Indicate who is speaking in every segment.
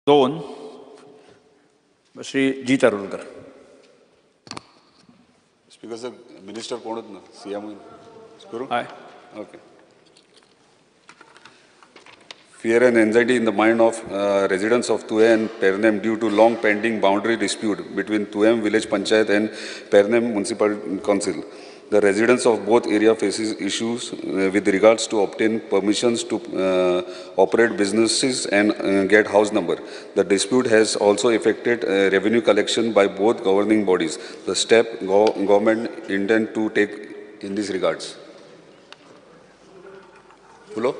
Speaker 1: 2 Shri Jeet Arolkar.
Speaker 2: Speaker sir, minister कोणूच ना, CM करूं?
Speaker 1: हय.
Speaker 2: Okay. Fear and anxiety in the mind of residents of Tuem and Pernem due to long pending boundary dispute between Tuem Village Panchayat and Pernem Municipal Council. The residents of both area faces issues with regards to obtain permissions to operate businesses and get house number. The dispute has also affected revenue collection by both governing bodies. The step government intend to take in this regards. Hello?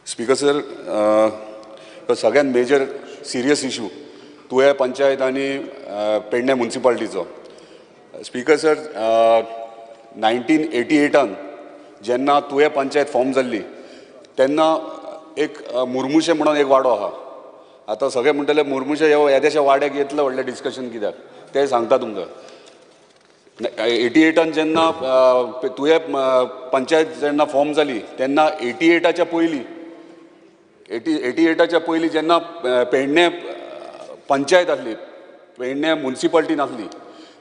Speaker 2: Speaker sir, सगळ्यात major serious issue तुये पंचायत आनी Pedne मुन्सिपाल्टीचो. Speaker sir, 1988 जेन्ना Tuem panchayat form जाल्ली तेन्ना एक मुर्मुशे म्हणून एक वाडो आहा. आतां सगळे म्हणटले मुर्मुशे ह्या येद्याशा वाड्याक येतलें व्हडलें डिस्कशन कित्याक तें सांगता तुमकां. 88 जेन्ना तुये पंचायत जेन्ना फॉर्म जाली तेन्ना 88 पयलीं 88 पयलीं जेन्ना पेडणे पंचायत आसली, पेडणे मुन्सिपाल्टी नासली,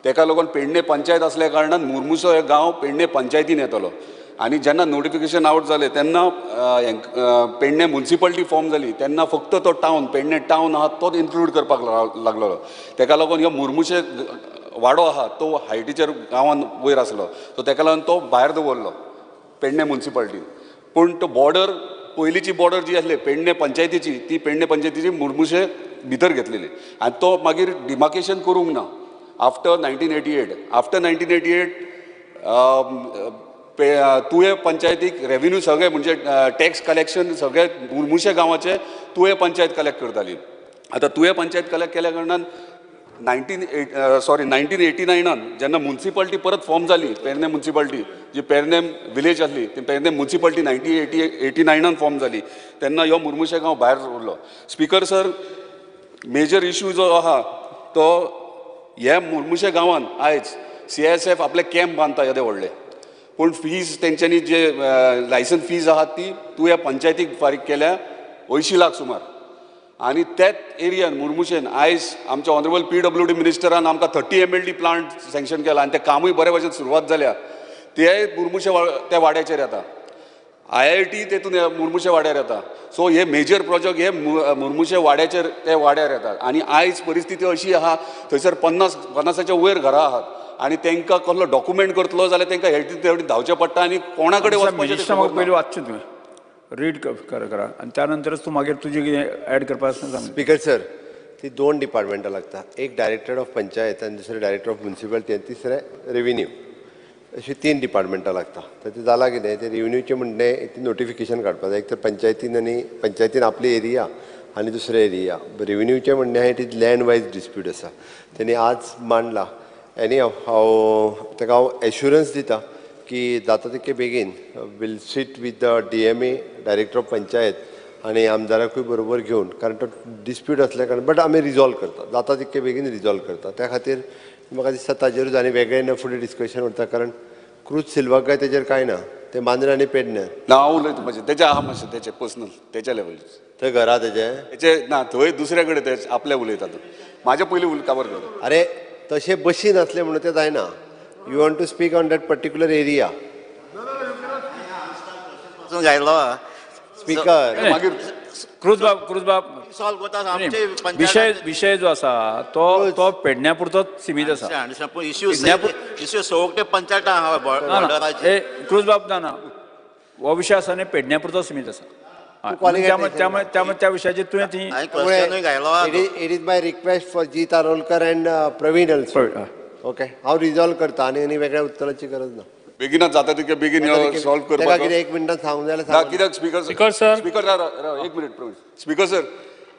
Speaker 2: तेका लागून पेडणे पंचायत आसल्या कारणान मुर्मुसो हे गांव पेडणे पंचायतीन येतलो. आनी जेन्ना नोटिफिकेशन आवट जालें तेन्ना पेडणे मुन्सिपाल्टी फॉर्म जाली तेन्ना फक्त तो टावन पेडणे टावन आहा तोच इन्क्लूड करपाक लागलो. तेका लागून ह्यो मुर्मुशे वाडो आहा तो हायटीचेर गांवान वयर आसलो, सो तेका लागून तो भायर दवरलो पेडणे मुन्सिपाल्टीन. पूण तो बॉर्डर पयलींची बॉर्डर जी आसली पेडणे पंचायतीची ती पेडणे पंचायतीची मुर्मुशे भितर घेतलेली आनी तो मागीर डिमार्केशन करूंक ना आफ्टर 1988. आफ्टर 1988 तुये पंचायतीक रेवेन्यू सगळे म्हणजे टॅक्स कलेक्शन सगळे मुर्मुशे गांवाचे तुये पंचायत कलेक्ट करताली. आतां तुये पंचायत कलेक्ट केल्या कारणान 1989 जेन्ना मुन्सिपाल्टी परत फॉर्म जाली पेडणे मुन्सिपाल्टी जी पेडणे विलेज आसली ती पेडणे मुन्सिपाल्टी 1989 फॉर्म जाली तेन्ना ह्यो मुर्मुशे गांव भायर उरलो. स्पीकर सर, मेजर इशू जो आहा तो ह्या मुर्मुशे गांवान आयज CISF आपले कॅम्प बांदता येदे व्हडले, पूण फीज तेंच्यांनी जे लायसन्स फीज आहा ती तुया पंचायतीक फारीक केल्या 80 लाख सुमार. आनी त्याच एरियान मुर्मुशेन आयज आमच्या ऑनरेबल PWD मिनिस्टरान आमकां 30 MLD plant sanction केला आनी तें कामूय बरे भशेन सुरवात जाल्या. ते मुर्मुशे त्या वाड्याचेर येता, IIT तेतून मुर्मुशे वाड्यार येता. सो हे मेजर प्रोजेक्ट हे मुर्मुशे वाड्याचेर ते वाड्यार येतात. आनी आयज परिस्थिती अशी आहा थंयसर 50-50 वयर घरां आहात आनी तांकां कसलो डॉक्युमेंट करतलो जाल्यार तांकां हेटी तेवटी धांवचें पडटा आनी कोणा कडेन वचपाचें.
Speaker 1: पयलीं वाचचें तुवें रीड करा आनी त्यानंतरच तूं मागीर तुजें कितें एड करपाक आसा सांग.
Speaker 3: स्पीकर सर, ती 2 डिपार्टमेंटां लागता, एक डायरेक्टर ऑफ पंचायत आनी दुसरें डायरेक्टर ऑफ मुन्सिपाल्टी आनी तिसरें रेवेन्यू, अशी 3 डिपार्टमेंटां लागता. तर तें जालां कितें, तें रेवेन्यूचें म्हणणें ती नोटिफिकेशन काडपाक जाय. एक तर पंचायतीन आनी पंचायतीन आपली एरिया आनी दुसरे एरिया. रेवेन्यूचें म्हणणें आहा ती लँड वायज डिस्प्यूट आसा, तेणी आज मांडला. आनी हांव ताका हांव एश्युरन्स दिता की जाता तितके बेगीन will sit with the DMA director of panchayat आनी आमदाराकूय बरोबर घेवन, कारण तो डिस्प्यूट आसल्या कारणान बट आमी रिजॉल्व करता, जाता तितके बेगीन रिजॉल्व करता. त्या खातीर म्हाका दिसता ताजेरूच आनी वेगळें ना फुडें डिस्कशन उरता, कारण क्रूज सिल्वाक काय तेजेर कांय ना, ते मांद्रे आनी पेडणे
Speaker 2: ना. हांव उलयता मातशें तेजें आहा मातशें तेचें पर्सनल तेच्या लेवल
Speaker 3: थंय घरा तेजें
Speaker 2: तेचें ना, थंय दुसऱ्या कडेन ते आपलें उलयता. तूं म्हाजें पयलीं काबर कर.
Speaker 3: अरे तशें बशी नासलें म्हणून तें जायना. You want to speak on that particular area. Speaker
Speaker 2: मागीर
Speaker 1: क्रूज बाब
Speaker 4: सॉल्व करता. आमचे
Speaker 1: विशय जो आसा तो तो पेडण्या पुरतोच सीमीत आसा.
Speaker 4: पूण इश्यू इश्यू सगळे पंचायत आहा.
Speaker 1: क्रूज बाब ना ना, हो विशय आसा न्ही पेडण्या पुरतो सीमीत आसा. त्यामुळे त्यामुळे त्या विशयाचेर तुवें ती.
Speaker 3: It is my request for Jeet Arolkar and Praveen also. Okay, हांव रिजॉल्व करता आनी आनी वेगळ्या उत्तराची गरज ना.
Speaker 2: बेगीनच जाता तितके बेगीन सॉल्व करपाक.
Speaker 3: कितें एक मिनटान सांगूंक जाल्यार
Speaker 2: कित्याक स्पीकर
Speaker 5: स्पीकर सर,
Speaker 2: स्पीकर एक मिनीट प्रवीण. स्पीकर सर,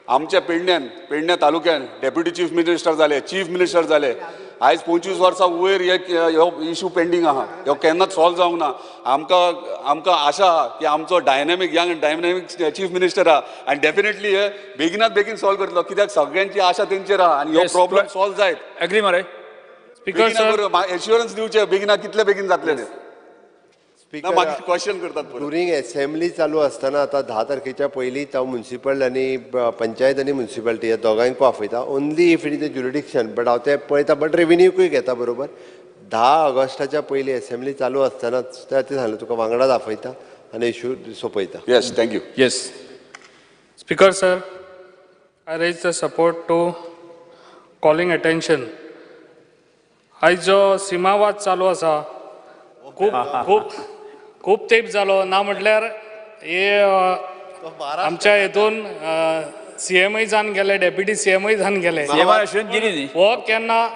Speaker 2: आमच्या पेडण्यान पेडण्या तालुक्यान डेप्युटी चीफ मिनिस्टर जाले, चीफ मिनिस्टर जाले, आयज 25 वर्सां वयर हो इशू पेंडींग आहा, हो केन्नाच सॉल्व जावंक ना. आमकां आमकां आशा आहा की आमचो dynamic young dynamic chief minister आहा आनी डेफिनेटली हे बेगिनात बेगीन सॉल्व करतलो, कित्याक सगळ्यांची आशा तेंचेर आहा आनी हो प्रॉब्लम सॉल्व जायत.
Speaker 1: एग्री मरे
Speaker 5: स्पीकर सर,
Speaker 2: एश्युरन्स दिवचे बेगिना कितले बेगीन जातले ते.
Speaker 3: स्पीकर,
Speaker 2: मागीर क्वेश्चन करतात परत.
Speaker 3: ड्युरींग असेंब्ली चालू आसतना आतां 10 तारखेच्या पयलीं हांव म्युन्सिपल आनी पंचायत आनी म्युन्सिपालिटी ह्या दोगांयकूय आपयता, only if it is a jurisdiction, but हांव तें पळयता, बट रेविन्यूकूय घेता बरोबर. 10 ऑगस्टाच्या पयलीं असेंब्ली चालू आसतनाच ते सांगलें तुका वांगडाच आपयता आनी इशू सोंपयता.
Speaker 2: Yes, thank you.
Speaker 1: Yes.
Speaker 5: Speaker sir, I raise the support to calling attention. आयज जो सीमावाद चालू आसा खूब खूब खूब तेंप जालो ना, म्हटल्यार हे आमच्या हेतून सीएमय जावन गेले, डेप्युटी सीएमय जावन गेले,
Speaker 1: सीएमान आश्वासन दिली न्ही.
Speaker 5: हो केन्ना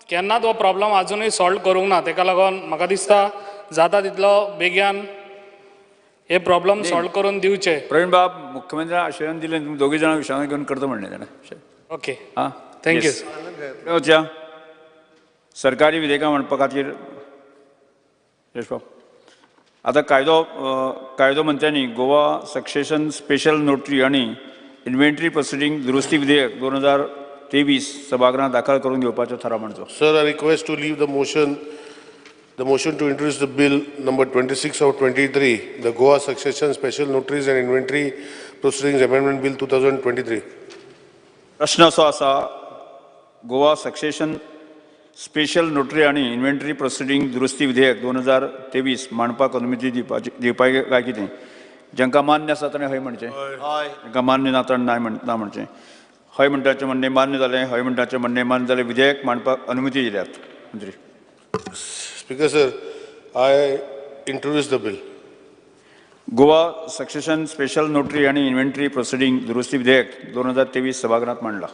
Speaker 5: केन्नाच हो प्रॉब्लम आजुनूय सॉल्व करूंक ना. तेका लागून म्हाका दिसता जाता तितलो बेगीन हे प्रॉब्लम सॉल्व करून दिवचे.
Speaker 1: प्रवीण बाब, मुख्यमंत्र्यान आश्वासन दिलें, तुमी दोगी जाणां विश्वासान घेवन करता म्हणलें ताणें.
Speaker 5: ओके,
Speaker 1: आं,
Speaker 5: thank you.
Speaker 1: वचया सरकारी विधेयकां म्हणपा खातीर. यश बाब, आतां कायदो मंत्र्यांनी गोवा सक्सेशन स्पेशल नोटरी आनी इन्व्हेंटरी प्रोसिडींग दुरुस्ती विधेयक 2023 सभागृहांत दाखल करून घेवपाचो थाराव मांडचो.
Speaker 6: Sir, I request to leave the motion to introduce the bill number 26 of 23, the Goa Succession Special Notaries and Inventory Proceedings Amendment Bill 2023.
Speaker 1: प्रश्न असो आसा, गोवा सक्सेशन स्पेशल नोटरी आनी इन्व्हेंटरी प्रोसिडींग दुरुस्ती विधेयक 2023 मांडपाक अनुमती दिवपाक काय कितें? जांकां मान्य आसा ताणें हय म्हणचें, जांकां मान्य ना ताणें ना म्हणचें. हय म्हणटाचें म्हणणें मान्य जालें, हय म्हणटाचें म्हणणें मान्य जालें. विधेयक मांडपाक अनुमती दिल्यात. मंत्री.
Speaker 6: Speaker sir, I introduce the bill.
Speaker 1: Goa succession special notary आनी इन्व्हेंटरी प्रोसिडींग दुरुस्ती विधेयक 2023 सभागृहांत मांडला.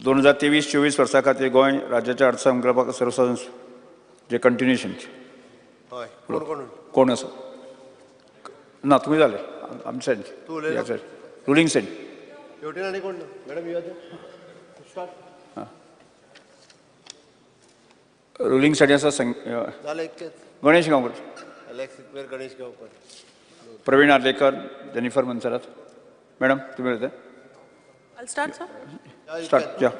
Speaker 1: 2023-24 वर्सा खातीर गोंय राज्याच्या अर्थसंकल्पाक सर्वसाधारण जे कंटिन्युएशन.
Speaker 3: हय, कोण कोण
Speaker 1: कोण आसा ना, तुमी जाले आमचे सायड, रुलींग सायड.
Speaker 3: हेवटेन आनी कोण ना madam, you start.
Speaker 1: Ruling side आसा
Speaker 3: जालें इतकेंच.
Speaker 1: Ganesh Gaonkar,
Speaker 3: Alex Sequeira, Ganesh Gaonkar,
Speaker 1: Praveen Arlekar, Jennifer Monserrate. Madam, तुमी उलयता.
Speaker 7: I'll start, sir.
Speaker 1: Start, yeah.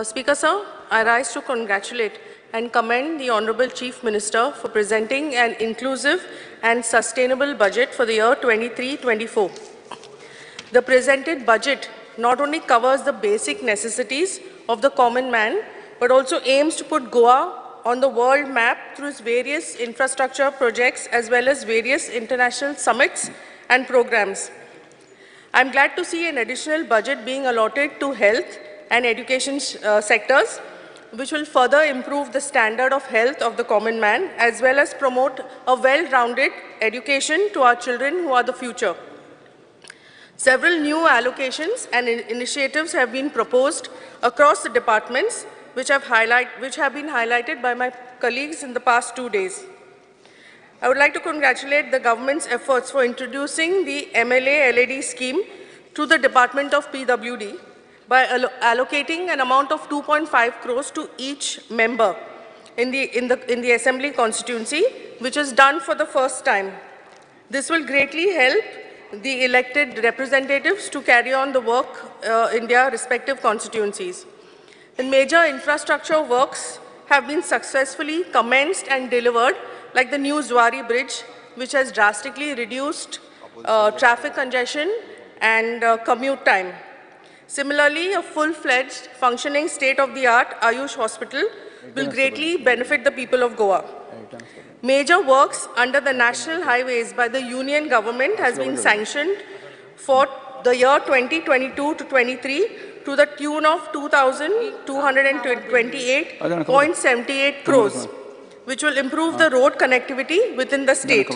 Speaker 7: Speaker, sir, I rise to congratulate and commend the Honorable Chief Minister for presenting an inclusive and sustainable budget for the year 23-24. The presented budget not only covers the basic necessities of the common man, but also aims to put Goa on the world map through its various infrastructure projects as well as various international summits and programs. I'm glad to see an additional budget being allotted to health and education sectors, which will further improve the standard of health of the common man as well as promote a well-rounded education to our children who are the future. Several new allocations and initiatives have been proposed across the departments, which have been highlighted by my colleagues in the past 2 days. I would like to congratulate the government's efforts for introducing the MLA LAD scheme to the Department of PWD by allocating an amount of 2.5 crores to each member in the assembly constituency, which is done for the first time. This will greatly help the elected representatives to carry on the work in their respective constituencies. The major infrastructure works have been successfully commenced and delivered, like the new Zuari Bridge, which has drastically reduced traffic congestion and commute time. Similarly, a full-fledged, functioning state-of-the-art Ayush hospital will greatly benefit the people of Goa. Major works under the national highways by the union government has been sanctioned for the year 2022 to 23 to the tune of 2,228.78 crores, which will improve the road connectivity within the state.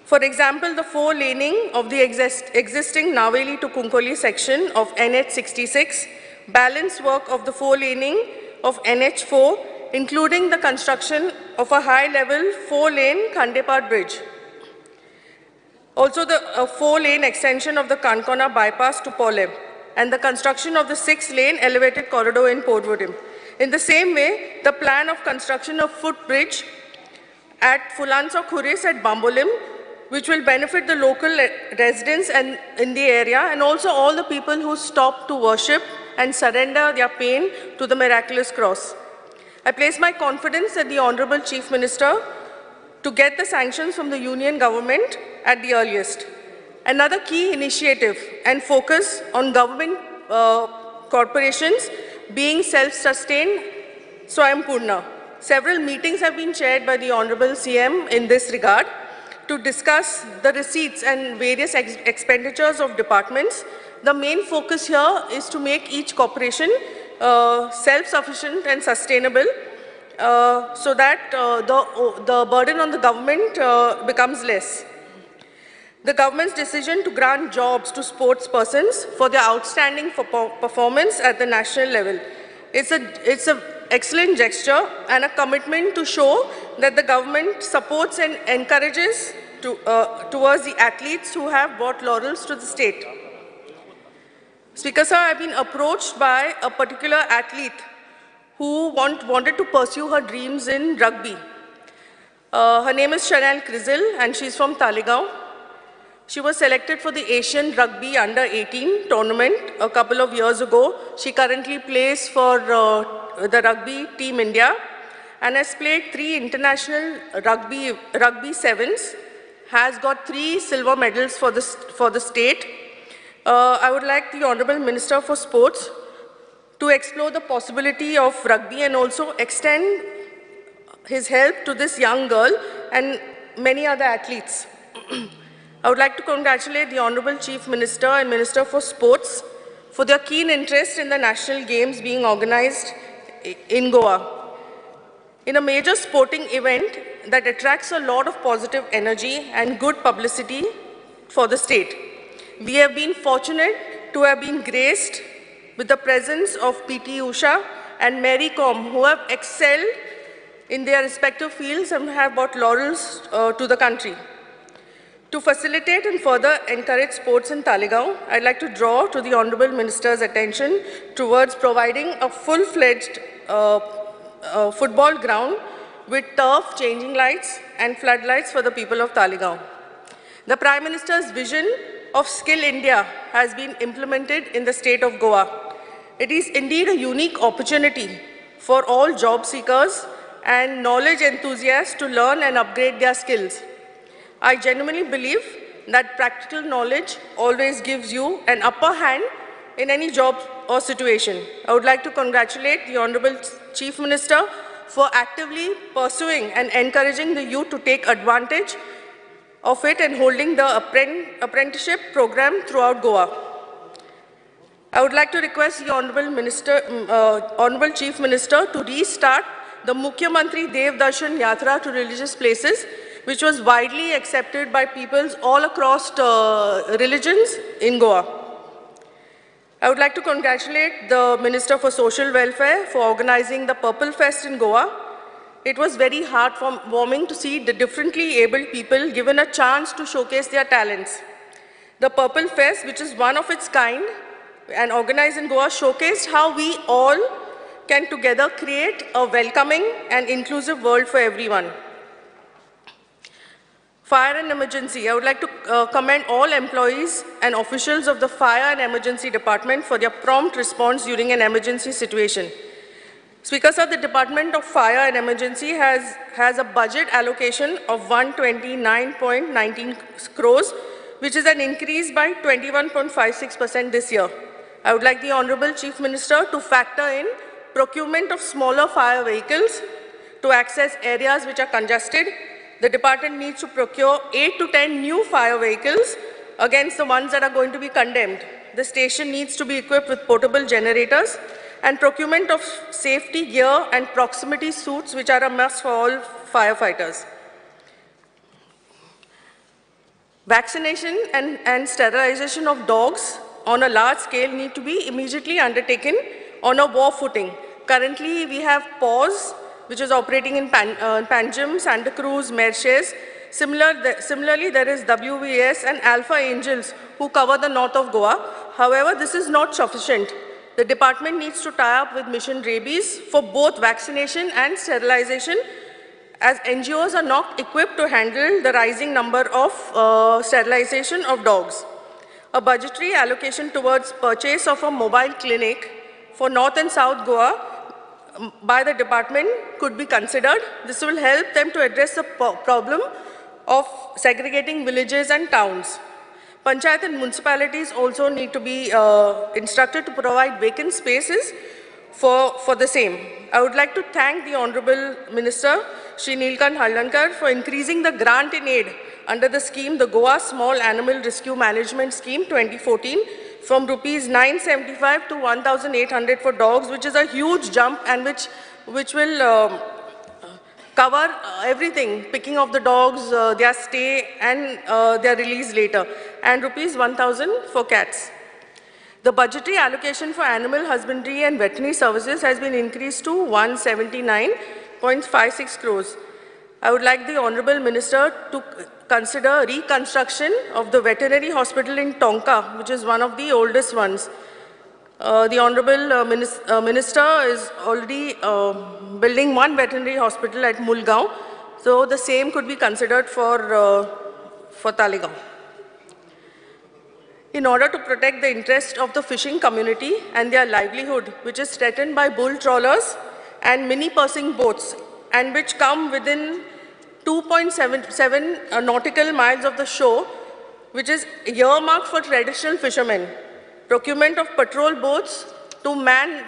Speaker 7: For example, the four-laning of the existing Naveli to Kunkoli section of NH66, balance work of the four-laning of NH4, including the construction of a high-level four-lane Khandepar bridge. Also, the four-lane extension of the Kankona bypass to Polem and the construction of the six-lane elevated corridor in Porvorim. In the same way, the plan of construction of footbridge at Fulanso Khuris at Bambolim, which will benefit the local residents and in the area and also all the people who stop to worship and surrender their pain to the miraculous cross. I place my confidence at the Honorable Chief Minister to get the sanctions from the Union government at the earliest. Another key initiative and focus on government corporations being self-sustained, Swayampurna. Several meetings have been chaired by the Honorable CM in this regard to discuss the receipts and various expenditures of departments. The main focus here is to make each corporation self-sufficient and sustainable, so that the burden on the government becomes less. The government's decision to grant jobs to sports persons for their outstanding performance at the national level. It's an excellent gesture and a commitment to show that the government supports and encourages towards the athletes who have brought laurels to the state. Speaker sir, I have been approached by a particular athlete who wanted to pursue her dreams in rugby. Her name is Chanel Krizel and she's from Taleigao. She was selected for the Asian Rugby Under-18 tournament a couple of years ago. She currently plays for the Rugby Team India and has played 3 international rugby sevens, has got 3 silver medals for the state. I would like the Honorable Minister for Sports to explore the possibility of rugby and also extend his help to this young girl and many other athletes. I would like to congratulate the Honorable Chief Minister and Minister for Sports for their keen interest in the National Games being organized in Goa. In a major sporting event that attracts a lot of positive energy and good publicity for the state. We have been fortunate to have been graced with the presence of P.T. Usha and Mary Kom, who have excelled in their respective fields and have brought laurels to the country. To facilitate and further encourage sports in Taleigao, I'd like to draw to the Honorable Minister's attention towards providing a full-fledged football ground with turf, changing lights and floodlights for the people of Taleigao. The Prime Minister's vision of Skill India has been implemented in the state of Goa. It is indeed a unique opportunity for all job seekers and knowledge enthusiasts to learn and upgrade their skills. I genuinely believe that practical knowledge always gives you an upper hand in any job or situation. I would like to congratulate the Honorable Chief Minister for actively pursuing and encouraging the youth to take advantage of it and holding the apprenticeship program throughout Goa. I would like to request the Honorable Chief Minister to restart the Mukhyamantri Dev Darshan Yatra to religious places, which was widely accepted by peoples all across religions in Goa. I would like to congratulate the Minister for Social Welfare for organizing the Purple Fest in Goa. It was very heartwarming to see the differently abled people given a chance to showcase their talents. The Purple Fest, which is one of its kind and organized in Goa, showcased how we all can together create a welcoming and inclusive world for everyone. Fire and Emergency. I would like to commend all employees and officials of the Fire and Emergency Department for their prompt response during an emergency situation. Speaker sir, the Department of Fire and Emergency has a budget allocation of 129.19 crores, which is an increase by 21.56% this year. I would like the Honorable Chief Minister to factor in procurement of smaller fire vehicles to access areas which are congested. The department needs to procure 8 to 10 new fire vehicles against the ones that are going to be condemned. The station needs to be equipped with portable generators and procurement of safety gear and proximity suits, which are a must for all firefighters. Vaccination and sterilization of dogs on a large scale need to be immediately undertaken on a war footing. Currently, we have PAWS, which is operating in Panjim, Santa Cruz, Merces. Similarly, there is WVS and Alpha Angels who cover the north of Goa. However, this is not sufficient. The department needs to tie up with Mission Rabies for both vaccination and sterilization, as NGOs are not equipped to handle the rising number of sterilization of dogs. A budgetary allocation towards purchase of a mobile clinic for North and South Goa by the department could be considered. This will help them to address the problem of segregating villages and towns. Panchayat and municipalities also need to be instructed to provide vacant spaces for the same. I would like to thank the Honorable Minister, Shri Nilkanth Halarnkar, for increasing the grant in aid under the scheme, the Goa Small Animal Rescue Management Scheme 2014, from rupees 975 to 1,800 for dogs, which is a huge jump and which will cover everything, picking of the dogs, their stay and their release later, and rupees 1,000 for cats. The budgetary allocation for animal husbandry and veterinary services has been increased to 179.56 crores. I would like the Honorable Minister to consider reconstruction of the veterinary hospital in Tonka, which is one of the oldest ones. The Honorable Minister is already building one veterinary hospital at Mulgaon, so the same could be considered for Taleigao. In order to protect the interest of the fishing community and their livelihood, which is threatened by bull trawlers and mini pursing boats, and which come within 2.77 nautical miles of the shore, which is earmarked for traditional fishermen. Procurement of patrol boats to man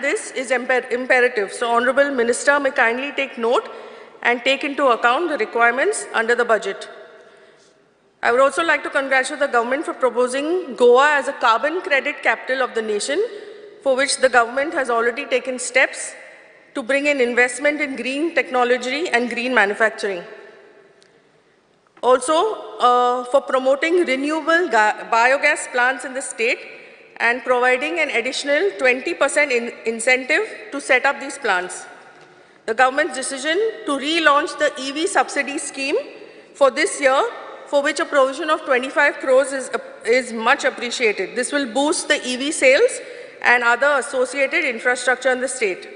Speaker 7: this is imperative. So, Honorable Minister may kindly take note and take into account the requirements under the budget. I would also like to congratulate the government for proposing Goa as a carbon credit capital of the nation, for which the government has already taken steps to bring in investment in green technology and green manufacturing. Also, for promoting renewable biogas plants in the state and providing an additional 20% incentive to set up these plants. The government's decision to relaunch the EV subsidy scheme for this year, for which a provision of 25 crores is much appreciated. This will boost the EV sales and other associated infrastructure in the state.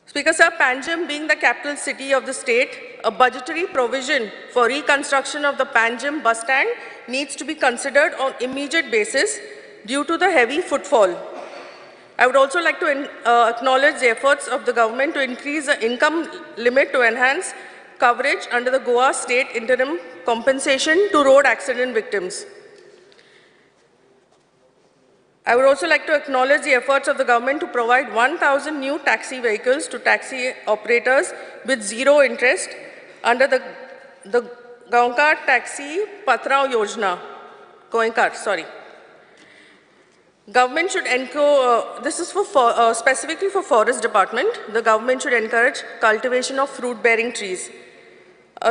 Speaker 7: Speaker sir, Panjim being the capital city of the state, a budgetary provision for reconstruction of the Panjim bus stand needs to be considered on immediate basis due to the heavy footfall. I would also like to acknowledge the efforts of the government to increase the income limit to enhance coverage under the Goa State Interim Compensation to Road Accident Victims. I would also like to acknowledge the efforts of the government to provide 1,000 new taxi vehicles to taxi operators with zero interest under the Goenkar Taxi Patrao Yojana. Goenkar, sorry. Government should encourage, this is for specifically for forest department, the government should encourage cultivation of fruit-bearing trees.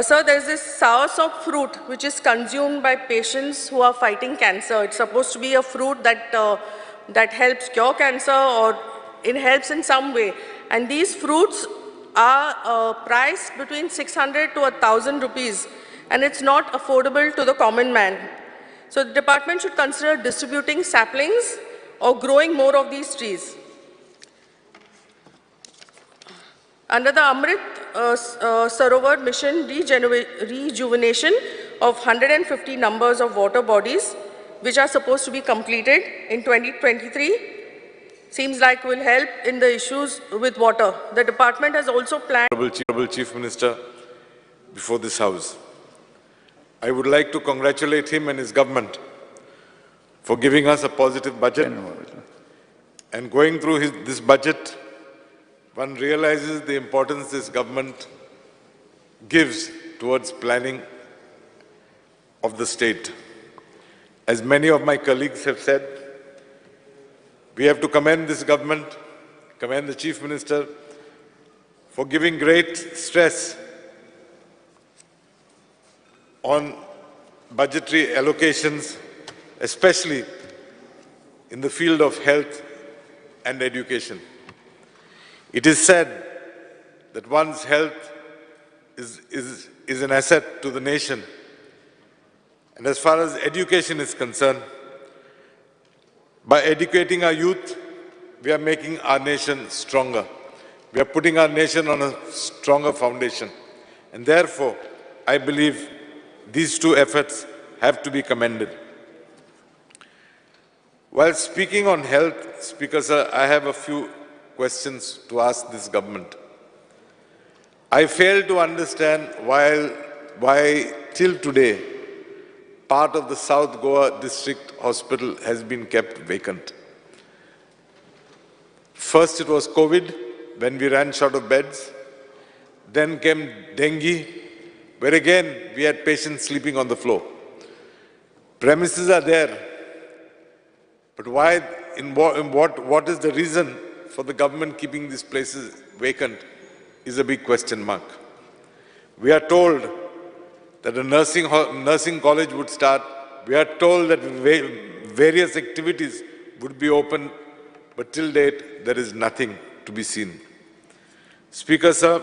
Speaker 7: Sir, there's this soursop fruit which is consumed by patients who are fighting cancer. It's supposed to be a fruit that, that helps cure cancer or it helps in some way. And these fruits are priced between 600 to 1,000 rupees, and it's not affordable to the common man. So the department should consider distributing saplings or growing more of these trees. Under the Amrit Sarovar Mission rejuvenation of 150 numbers of water bodies, which are supposed to be completed in 2023, seems like will help in the issues with water. The department has also planned.
Speaker 8: Honorable Chief Minister, before this House, I would like to congratulate him and his government for giving us a positive budget. And going through this budget, one realizes the importance this government gives towards planning of the state. As many of my colleagues have said, we have to commend this government, commend the Chief Minister for giving great stress on budgetary allocations, especially in the field of health and education. It is said that one's health is an asset to the nation. And as far as education is concerned, by educating our youth, we are making our nation stronger. We are putting our nation on a stronger foundation. And therefore, I believe these two efforts have to be commended. While speaking on health, Speaker sir, I have a few questions to ask this government. I fail to understand why till today part of the South Goa District Hospital has been kept vacant. First it was COVID, when we ran short of beds. Then came dengue, where again we had patients sleeping on the floor. Premises are there, but why, what is the reason for the government keeping these places vacant is a big question mark. We are told that a nursing college would start. We are told that various activities would be open, but till date, there is nothing to be seen. Speaker, sir,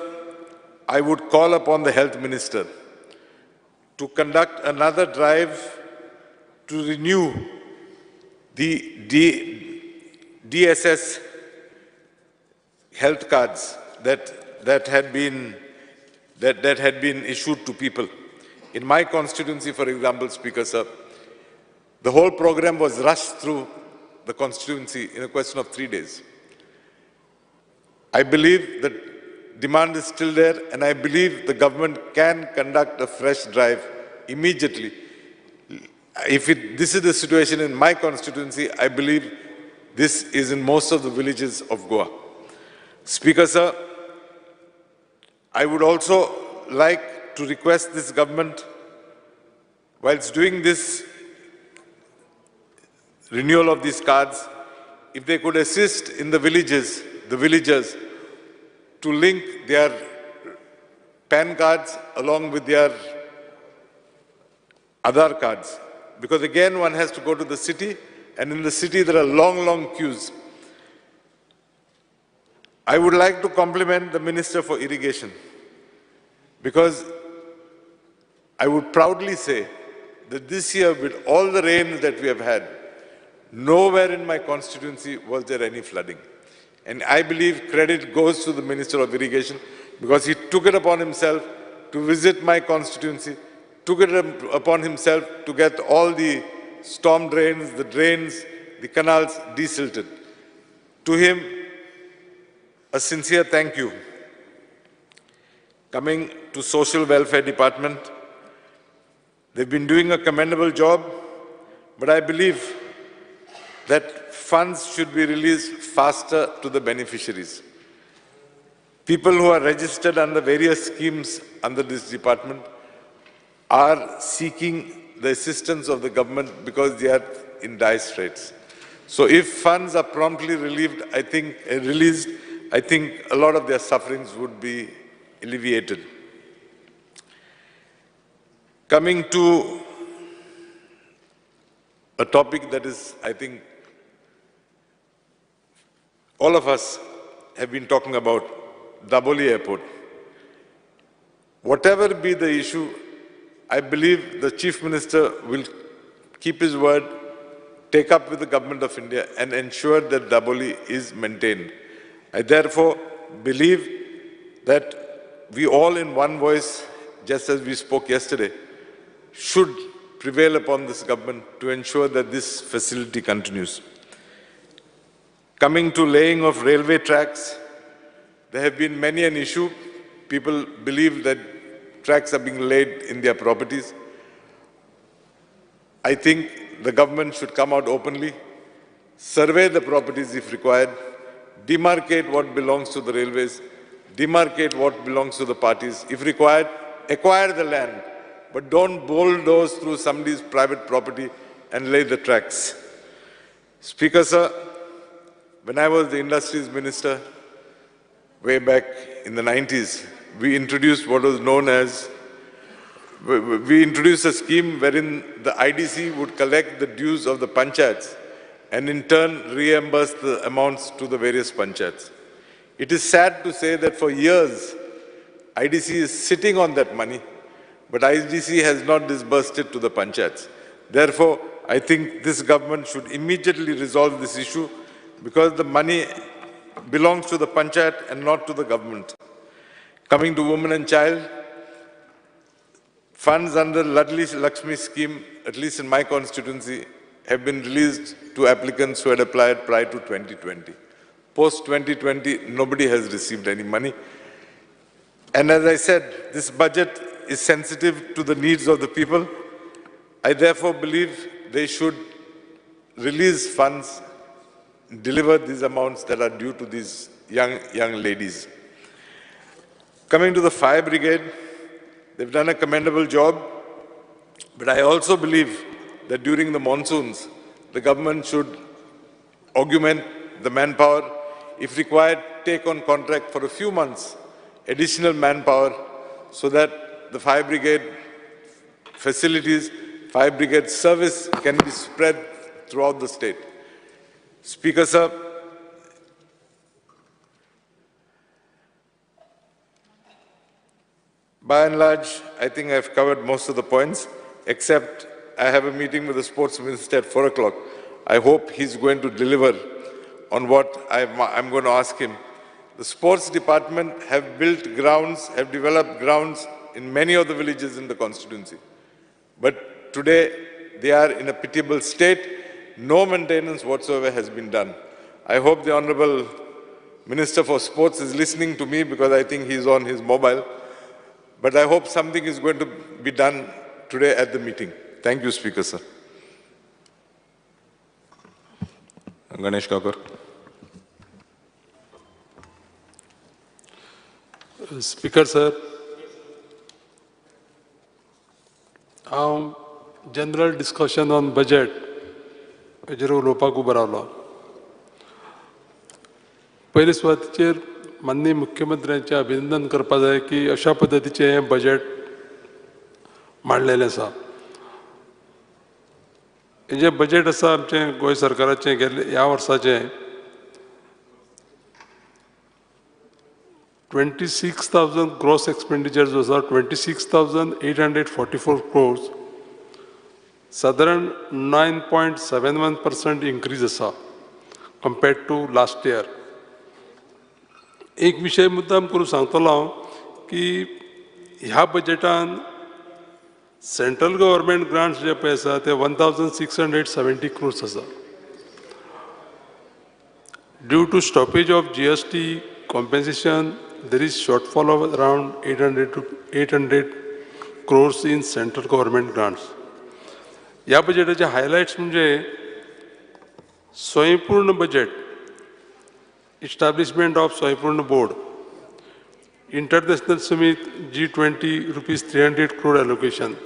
Speaker 8: I would call upon the Health Minister to conduct another drive to renew the DSS health cards that had been issued to people. In my constituency, for example, Speaker, sir, the whole program was rushed through the constituency in a question of 3 days. I believe that demand is still there, and I believe the government can conduct a fresh drive immediately. If this is the situation in my constituency, I believe this is in most of the villages of Goa. Speaker, sir, I would also like to request this government, whilst doing this renewal of these cards, if they could assist in the villages, the villagers, to link their PAN cards along with their Aadhaar cards. Because again, one has to go to the city, and in the city there are long, long queues. I would like to compliment the Minister for Irrigation, because I would proudly say that this year, with all the rains that we have had, nowhere in my constituency was there any flooding. And I believe credit goes to the Minister of Irrigation, because he took it upon himself to visit my constituency, took it upon himself to get all the storm drains, the drains, the canals desilted. To him, a sincere thank you. Coming to Social Welfare Department, they've been doing a commendable job, but I believe that funds should be released faster to the beneficiaries. People who are registered under various schemes under this department are seeking the assistance of the government because they are in dire straits. So if funds are promptly relieved, I think, released, I think a lot of their sufferings would be alleviated. Coming to a topic that is, I think, all of us have been talking about, Dabolim Airport. Whatever be the issue, I believe the Chief Minister will keep his word, take up with the Government of India and ensure that Dabolim is maintained. I therefore believe that we all in one voice, just as we spoke yesterday, should prevail upon this government to ensure that this facility continues. Coming to laying of railway tracks, there have been many an issue. People believe that tracks are being laid in their properties. I think the government should come out openly, survey the properties if required, demarcate what belongs to the railways, demarcate what belongs to the parties. If required, acquire the land, but don't bulldoze through somebody's private property and lay the tracks. Speaker, sir, when I was the industries minister, way back in the 90s, we introduced what was known as, we introduced a scheme wherein the IDC would collect the dues of the panchayats and in turn reimburse the amounts to the various panchayats. It is sad to say that for years, IDC is sitting on that money, but IDC has not disbursed it to the panchayats. Therefore, I think this government should immediately resolve this issue, because the money belongs to the panchayat and not to the government. Coming to women and child, funds under Ladli Lakshmi scheme, at least in my constituency, have been released to applicants who had applied prior to 2020. Post 2020, nobody has received any money. And as I said, this budget is sensitive to the needs of the people. I therefore believe they should release funds, deliver these amounts that are due to these young ladies. Coming to the fire brigade, they've done a commendable job, but I also believe that during the monsoons, the government should augment the manpower. If required, take on contract for a few months additional manpower so that the fire brigade facilities, fire brigade service can be spread throughout the state. Speaker, sir, by and large, I think I've covered most of the points, except I have a meeting with the sports minister at 4 o'clock. I hope he's going to deliver on what I'm going to ask him. The sports department have built grounds, have developed grounds in many of the villages in the constituency. But today, they are in a pitiable state. No maintenance whatsoever has been done. I hope the Honorable Minister for Sports is listening to me, because I think he's on his mobile. But I hope something is going to be done today at the meeting. Thank you, Speaker, sir.
Speaker 9: Ganesh Gaonkar.
Speaker 5: Speaker, sir, हांव general discussion on budget हेजेर उलोवपाक उबो रावलो. पयले सुवातेचेर माननीय मुख्यमंत्र्यांचें अभिनंदन करपा जाय की अशा पद्दतीचें हें बजेट मांडलेलें आसा. हें जें बजेट आसा आमचें गोंय सरकाराचें गेल्ले ह्या वर्साचें 26,000 ग्रॉस एक्सपेंडिचर जो आसा 26,844 crores, सादारण 9.71% इन्क्रीज आसा कंपेर्ड टू लास्ट इयर. एक विशय मुद्दाम करून सांगतलो हांव की ह्या बजेटान सेंट्रल गव्हर्मेंट ग्रांट्स जे पळय आसा ते 1,670 crores आसा. Due to stoppage of GST compensation, there is shortfall of around 800 crores in central government grants. ह्या बजेटाचे हायलायट्स म्हणजे Swayampoorna budget, establishment of Swayampoorna board, international summit G20 ₹300 crore allocation,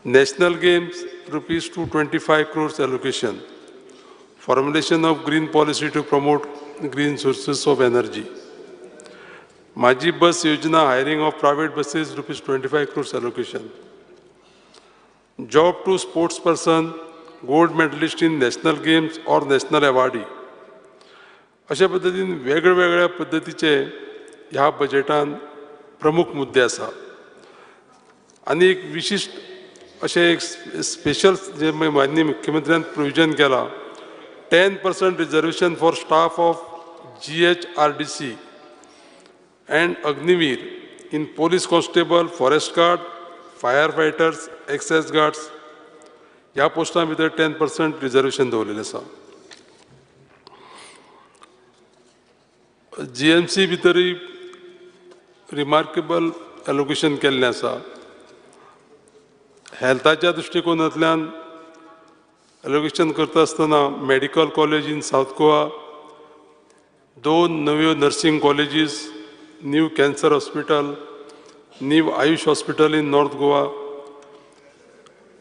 Speaker 5: national games ₹225 crores allocation, formulation of green policy to promote green sources of energy, Majhi Bus Yojana, hiring of private buses, ₹25 crores allocation, job to sports person, gold medalist in national games or national awardee. अशा पद्दतीन वेगळ्या पद्दतीचे ह्या बजेटान प्रमुख मुद्दे आसा. आनी एक विशिश्ट अशें एक स्पेशल जे माननीय मुख्यमंत्र्यान प्रोविजन केलां, 10% reservation for staff of GHRDC and Agniveer in police constable, forest guard, fire fighters, excise guards ह्या पोस्टां भितर 10% रिजर्वेशन दवरलेलें आसा. GMC भितरूय रिमार्केबल एलोकेशन केल्लें आसा. हेल्थाच्या दृश्टिकोनांतल्यान एलोकेशन करता आसतना medical college in South Goa, 2 नव्यो nursing colleges, new cancer hospital, new AYUSH hospital in North Goa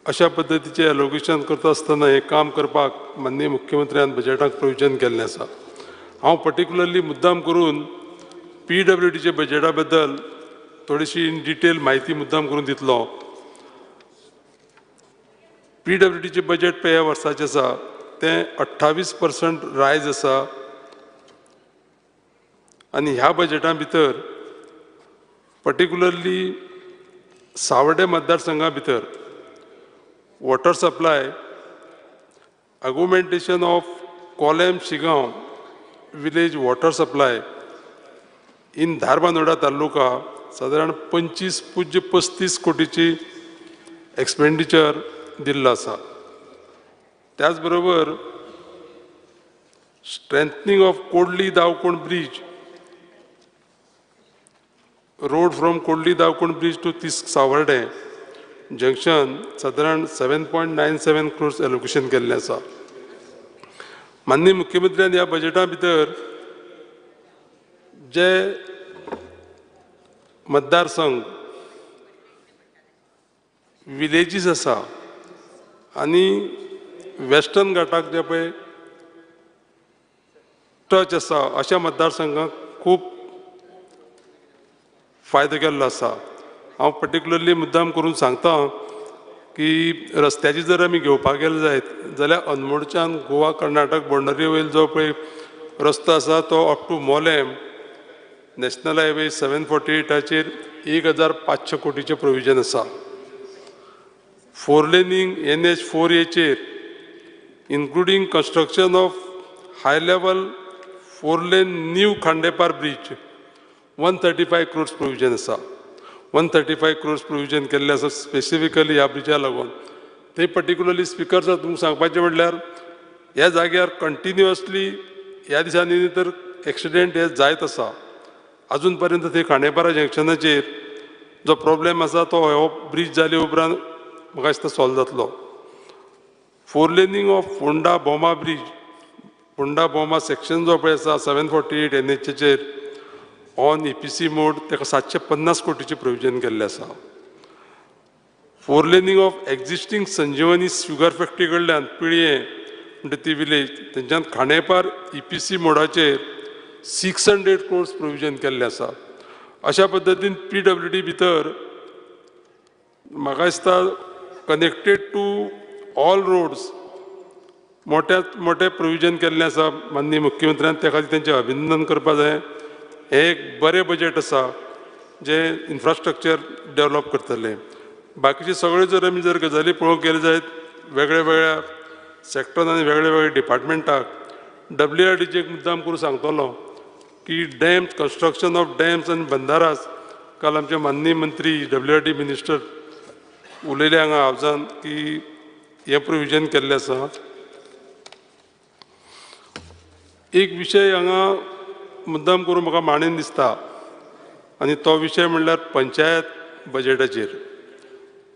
Speaker 5: अशा पद्दतीचें एलोकेशन करता आसतना हें काम करपाक माननीय मुख्यमंत्र्यान बजेटाक प्रोविजन केल्लें आसा. हांव पर्टिक्युलरली मुद्दाम करून PWDच्या बजेटा बद्दल थोडीशी इन डिटेल म्हायती मुद्दाम करून दितलो. PWDचें बजेट पळय ह्या वर्साचें आसा तें 28% रायज आसा आनी ह्या बजेटा भितर पर्टिक्युलरली सावड्डे मतदारसंघा भितर water supply, augmentation of Collem Shigaon village water supply in Dharbandora taluka सादारण 25.35 कोटीची एक्सपेंडिचर दिल्लो आसा. त्याच बरोबर
Speaker 10: Strengthening of Kodli Dav Kond bridge, road from Kodli Dav Kond bridge to Tisk Savarde junction सादारण 7.97 क्रोर्स एलोकेशन केल्लें आसा. माननीय मुख्यमंत्र्यान ह्या बजेटा भितर जे मतदारसंघ विलेजीस आसा आनी वेस्टर्न घाटाक जे पळय टच आसा अशा मतदारसंघाक खूब फायदो केल्लो आसा. हांव पर्टिक्युलरली मुद्दाम करून सांगता की रस्त्याची जर आमी घेवपाक गेले जायत जाल्यार अनमोडच्यान गोवा कर्नाटक बाउंडरी वयल जो पळय रस्तो आसा तो up to Mollem national highway 748 1,500 कोटीचें provision आसा. 4 Lanning NH 4A including construction of high level 4 lane new Khandepar bridge 135 crores provision आसा. 135 क्रोर्स प्रोविजन केल्लें आसा स्पेसिफिकली ह्या ब्रिजा लागून. ते पर्टिक्युलरली स्पिकर सर तुमकां सांगपाचें म्हणल्यार ह्या जाग्यार कंटिन्युअसली ह्या दिसांनी तर एक्सिडेंट हे जायत आसा. अजून पर्यंत थंय खांडेपारा जंक्शनाचेर जो प्रॉब्लेम आसा तो हो ब्रीज जाले उपरांत म्हाका दिसता सॉल्व जातलो. 4 laning of Ponda Bhoma bridge, Ponda Bhoma section जो पळय आसा 748 NHचेर ऑन EPC मोड ताका 750 कोटीचें प्रोविजन केल्लें आसा. 4 laning of existing Sanjivani sugar factory कडल्यान पिळयें म्हणटा ती विलेज तेंच्यान खांडेपार EPC मोडाचेर 600 क्रोर्स प्रोविजन केल्लें आसा. अशा पद्दतीन PWD भितर म्हाका दिसता कनेक्टेड टू ऑल रोड्स मोठ्यात मोठें प्रोविजन केल्लें आसा माननीय मुख्यमंत्र्यान. त्या खातीर तेंचें अभिनंदन करपाक जाय. हें एक बरें बजेट आसा जें इन्फ्रास्ट्रक्चर डेवलप करतलें. बाकीचे सगळे जर आमी जर गजाली पळोवंक गेले जायत वेगळ्या वेगळ्या सेक्टरान आनी वेगळ्या वेगळ्या डिपार्टमेंटाक WRDचे एक मुद्दाम करून सांगतलो की डॅम्स, कन्स्ट्रक्शन ऑफ डॅम्स आनी बंदारास काल आमचे माननीय मंत्री WRD minister उलयले हांगा हावजान की हें प्रोविजन केल्लें आसा. एक विशय हांगा मुद्दाम करून म्हाका मांडीन दिसता आनी तो विशय म्हणल्यार पंचायत बजेटाचेर.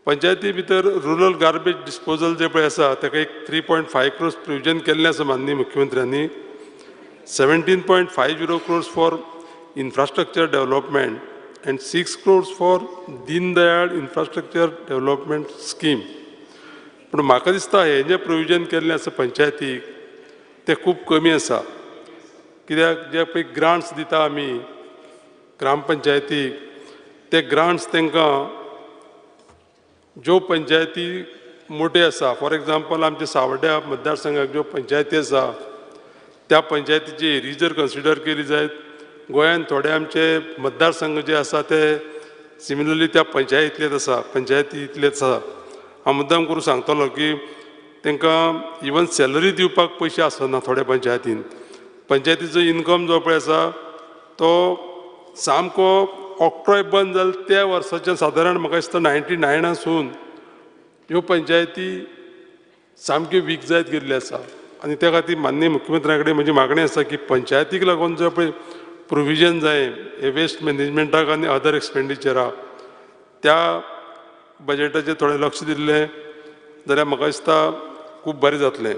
Speaker 10: पंचायती भितर रुरल गार्बेज डिस्पोजल जे पळय आसा ताका एक 3.5 क्रोर्स प्रोविजन केल्लें आसा माननीय मुख्यमंत्र्यांनी. 17.50 crores for infrastructure development and 6 crores for Deendayal infrastructure development scheme. पूण म्हाका दिसता हें जें प्रोविजन केल्लें आसा पंचायतीक तें खूब कमी आसा. कित्याक जे पळय ग्रांट्स दिता आमी ग्रामपंचायतीक ते ग्रांट्स तांकां ज्यो पंचायती मोट्यो आसा, फॉर एग्जाम्पल आमच्या सावड्ड्या मतदारसंघाक ज्यो पंचायती आसा त्या पंचायतीची एरी जर कन्सिडर केली जायत गोंयांत थोडे आमचे मतदारसंघ जे आसा ते सिमिलरली त्या पंचायतींतलेच आसा, पंचायतींतलेच आसा. हांव मुद्दाम करून सांगतलो की तांकां इवन सॅलरी दिवपाक पयशे आसना थोड्या पंचायतीन. पंचायतीचो इनकम जो पळय आसा तो सामको ऑक्ट्रॉय बंद जालो त्या वर्साच्यान सादारण म्हाका दिसता 99 सून ह्यो पंचायती सामक्यो वीक जायत गेल्ल्यो आसा. आनी त्या खातीर माननीय मुख्यमंत्र्या कडेन म्हजी मागणी आसा की पंचायतीक लागून जो पळय प्रोविजन जाय हे वेस्ट मॅनेजमेंटाक आनी अदर एक्सपेंडिचराक त्या बजेटाचेर थोडें लक्ष दिल्लें जाल्यार म्हाका दिसता खूब बरें जातलें.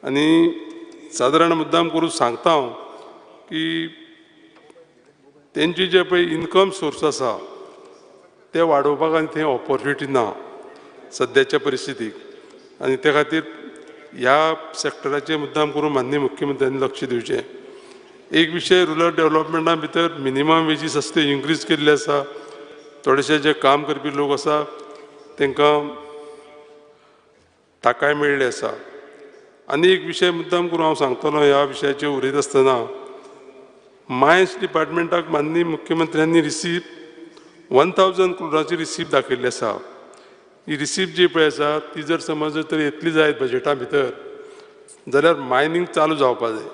Speaker 10: आनी सादारण मुद्दाम करून सांगता हांव की तेंची जे पळय इनकम सोर्स आसा ते वाडोवपाक आनी थंय ऑपॉर्च्युनिटी ना सद्याच्या परिस्थितीक. आनी त्या खातीर ह्या सेक्टराचेर मुद्दाम करून माननीय मुख्यमंत्र्यांनी लक्ष दिवचें. एक विशय रुरल डेवलपमेंटा भितर मिनिमम वेजीस आसा त्यो इन्क्रीज केल्ले आसा. थोडेशे जे काम करपी लोक आसा तांकां थाकाय मेळ्ळी आसा. आनी एक विशय मुद्दाम करून हांव सांगतलो ह्या विशयाचेर उलयता आसतना मायन्स डिपार्टमेंटाक माननीय मुख्यमंत्र्यांनी रिसीप 1000 क्रोराची रिसीप दाखयल्ली आसा. ही रिसीप जी पळय आसा ती जर समज जर तर येतली जायत बजेटा भितर जाल्यार मायनींग चालू जावपा जाय.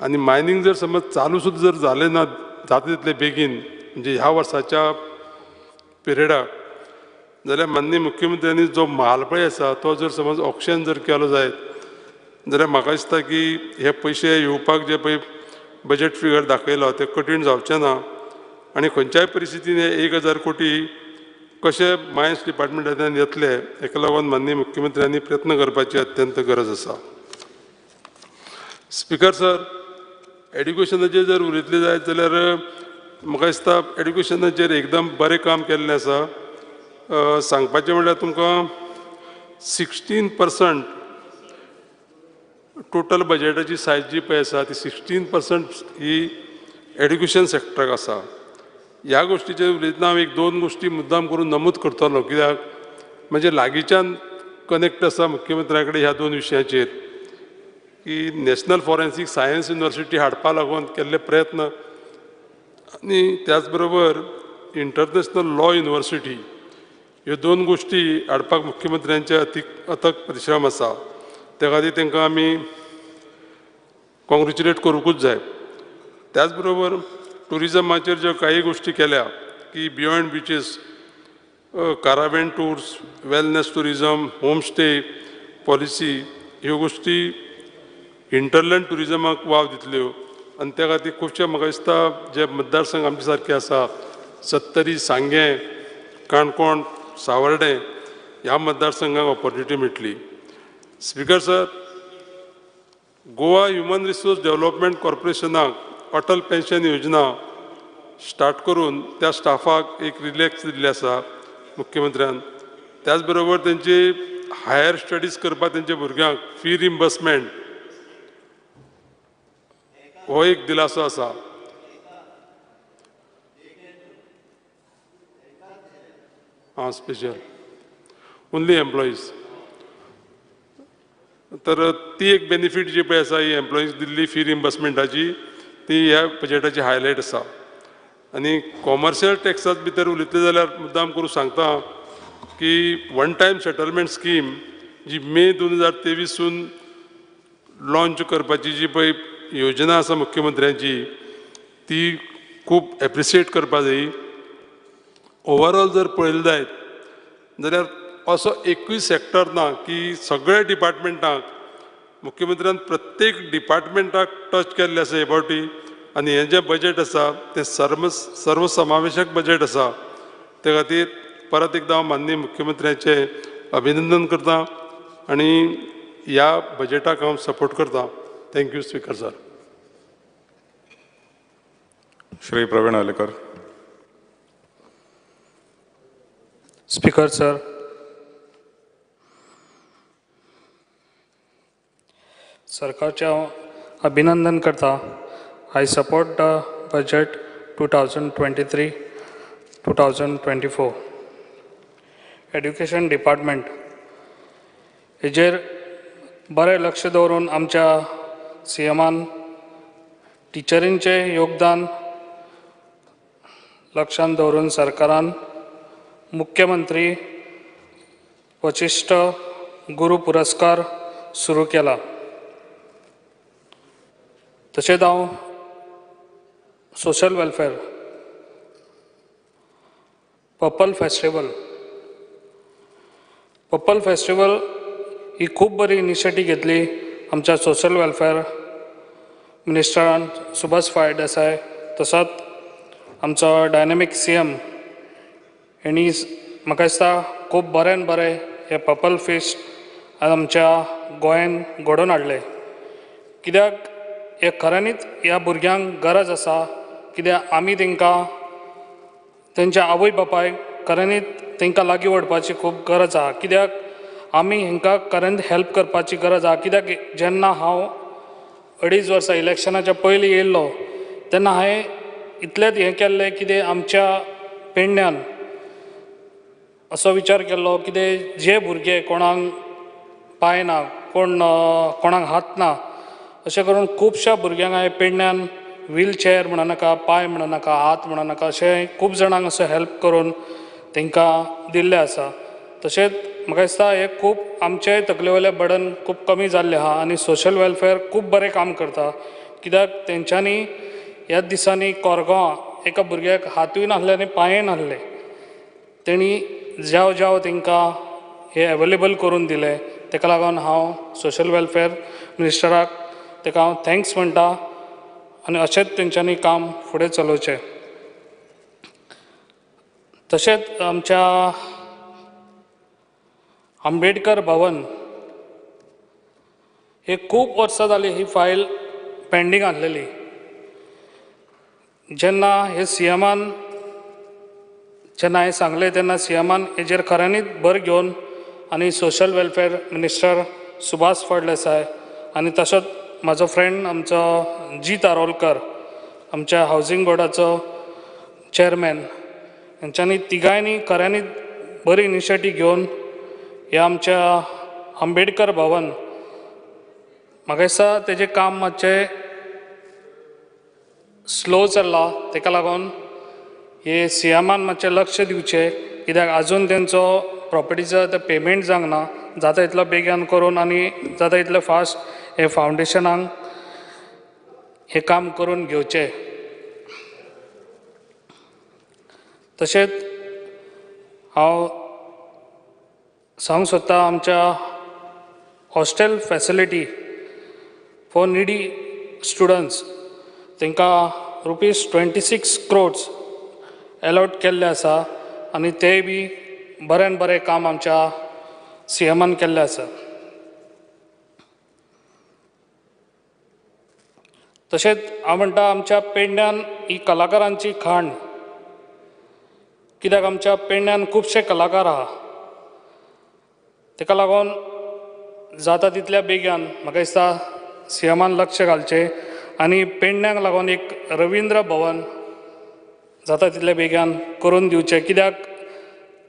Speaker 10: आनी मायनींग जर समज चालू सुद्दां जर जालें ना जाता तितले बेगीन म्हणजे ह्या वर्साच्या पिरियडाक जाल्यार माननीय मुख्यमंत्र्यांनी जो माल पळय आसा तो जर समज ऑक्शन जर केलो जायत जाल्यार म्हाका दिसता की हे पयशे येवपाक जे पळय बजेट फिगर दाखयलो ते कठीण जावचें ना आनी खंयच्याय परिस्थितीन हे 1000 कोटी कशे मायन्स डिपार्टमेंटांतल्यान येतले हेका लागून माननीय मुख्यमंत्र्यांनी प्रयत्न करपाची अत्यंत गरज आसा. स्पीकर सर, एड्युकेशनाचेर जर उलयतले जायत जाल्यार म्हाका दिसता एड्युकेशनाचेर एकदम बरें काम केल्लें आसा. सांगपाचें म्हणल्यार तुमकां 16% टोटल बजेटाची सायज जी पळय आसा ती 16% ही एड्युकेशन सेक्टराक आसा. ह्या गोश्टीचेर उलयतना हांव एक दोन गोश्टी मुद्दाम करून नमूद करतलो, कित्याक म्हणजे लागींच्यान कनेक्ट आसा मुख्यमंत्र्या कडेन ह्या दोन विशयांचेर की नॅशनल फॉरेन्सीक सायन्स युनिवर्सिटी हाडपा लागून केल्ले प्रयत्न आनी त्याच बरोबर इंटरनॅशनल लॉ युनिवर्सिटी ह्यो दोन गोश्टी हाडपाक मुख्यमंत्र्यांचे अथक परिश्रम आसा. त्या खातीर तांकां आमी कॉंग्रेच्युलेट करूंकूच जाय. त्याच बरोबर टुरिजमाचेर ज्यो काही गोश्टी केल्या की beyond beaches, caravan tours, wellness tourism, homestay policy ह्यो गोश्टी इंटरलँड टुरिजमाक वाव दितल्यो आनी त्या खातीर खुबशे म्हाका दिसता जे मतदारसंघ आमचे सारके आसा, सत्तरी, सांगें, काणकोण, सावर्डें ह्या मतदारसंघाक ऑपॉर्च्युनिटी मेळटली. Speaker sir, Goa human resource development कॉर्पोरेशनाक अटल pension योजना स्टार्ट करून त्या स्टाफाक एक रिलॅक्स दिल्लें आसा मुख्यमंत्र्यान. त्याच बरोबर तेंची हायर स्टडीज करपाक तेंच्या भुरग्यांक फी रिम्बर्समेंट हो एक दिलासो आसा. आं, स्पेशल ओन्ली एम्प्लॉईज, तर ती एक बेनिफीट जी पळय आसा ही एम्प्लॉईज दिल्ली फी रिम्बर्समेंटाची ती ह्या बजेटाची हायलायट आसा. आनी कॉमर्शियल टॅक्सात भितर उलयतले जाल्यार मुद्दाम करून सांगता की वन टायम सेटलमेंट स्कीम जी मे 2023सून लॉंच करपाची जी पळय योजना आसा मुख्यमंत्र्यांची ती खूब एप्रिशिएट करपा जाय. ओवरऑल जर पळयलें जायत जाल्यार असो एकूय सेक्टर ना की सगळ्या डिपार्टमेंटाक मुख्यमंत्र्यान प्रत्येक डिपार्टमेंटाक टच केल्लें आसा हे फावटी आनी हें जें बजेट आसा तें सर्वसमावेशक बजेट आसा. ते खातीर परत एकदां हांव माननीय मुख्यमंत्र्याचें अभिनंदन करता आनी ह्या बजेटाक हांव सपोर्ट करता. Thank you speaker sir.
Speaker 9: Shri Praveen Alekar.
Speaker 5: Speaker sir, सरकारचें हांव अभिनंदन करता. I support the budget 2023-2024. Education department हेजेर बरें लक्ष दवरून आमच्या सीएमान टिचरींचें योगदान लक्षांत दवरून सरकारान मुख्यमंत्री वशिश्ठ गुरू पुरस्कार सुरू केला. तशेंच हांव social welfare purple festival, purple festival ही खूब बरी इनिशिएटीव घेतली आमच्या सोशल वेलफेअर मिनिस्टरान सुभाष फाय देसाय, तसोच आमचो डायनेमीक सीएम हेणी म्हाका दिसता खूब बऱ्यान बरें हें पर्पल फेस्ट आमच्या गोंयान घडोवन हाडलें. कित्याक हें खऱ्यांनीच ह्या भुरग्यांक गरज आसा, कित्याक आमी तांकां तेंच्या आवय बापायक खऱ्यांनीच तांकां लागीं ओडपाची खूब गरज आसा. कित्याक आमी हांकां खऱ्यांनीच हेल्प करपाची गरज आसा. कित्याक जेन्ना हांव 2.5 वर्सां इलेक्शनाच्या पयलीं येयल्लो तेन्ना हांवें इतलेंच हें केल्लें कितें आमच्या पेडण्यान असो विचार केल्लो कितें जे भुरगे कोणाक पांय ना, कोण कोणाक हात ना, अशें करून खुबश्या भुरग्यांक हांवें पेडण्यान व्हीलचेअर म्हणा नाका, पांय म्हणा नाका, हात म्हणा नाका, अशें खूब जाणांक असो हेल्प करून तांकां दिल्लें आसा. तशेंच म्हाका दिसता हें खूब आमचे तकले वयलें बर्डन खूब कमी जाल्लें आसा आनी सोशल वेलफेअर खूब बरें काम करता. कित्याक तेंच्यांनी ह्या दिसांनी कोरगांवां एका भुरग्याक हातूय नासले आनी पांयय नासले, तेणी ज्याव ज्याव तांकां हें एवेलेबल करून दिलें. ताका लागून हांव सोशल वेलफेअर मिनिस्टराक ताका हांव thanks म्हणटा आनी अशेंच तेंच्यांनी काम फुडें चलोवचें. तशेंच आमच्या आंबेडकर भवन हे खूब वर्सां जाली ही फायल पेंडींग आसलेली. जेन्ना हे सीएमान जेन्ना हांवें सांगलें तेन्ना सीएमान हेजेर खऱ्यांनीच भर घेवन आनी social welfare minister Subhash Phaldesai आनी तसोच म्हाजो फ्रेंड आमचो जीत आरोलकर आमच्या हावजींग बोर्डाचो चेअरमॅन हेंच्यांनी तिगांयनी खऱ्यांनीच बरी इनिशिएटीव घेवन हे आमच्या आंबेडकर भवन म्हाका दिसता तेजें काम मातशें स्लो चल्लां तेका लागून हे सीएमान मातशें लक्ष दिवचें कित्याक आजून तेंचो प्रॉपर्टीचो ते पेमेंट जावंक ना, जाता तितलो बेगीन करून आनी जाता तितले फास्ट हे फावंडेशनाक हें काम करून घेवचें. तशेंच हांव सांगूंक सोदतां आमच्या hostel facility for needy students तांकां ₹26 crores allot केल्ले आसा आनी तेय बी बऱ्यान बरें काम आमच्या सीएमान केल्लें आसा. तशेंच हांव म्हणटा आमच्या पेडण्यान ही कलाकारांची खाण, कित्याक आमच्या पेडण्यान खुबशे कलाकार आहा, ताका लागून जाता तितल्या बेगीन म्हाका दिसता सीएमान लक्ष घालचें आनी पेडण्याक लागून एक रविंद्र भवन जाता तितल्या बेगीन करून दिवचें. कित्याक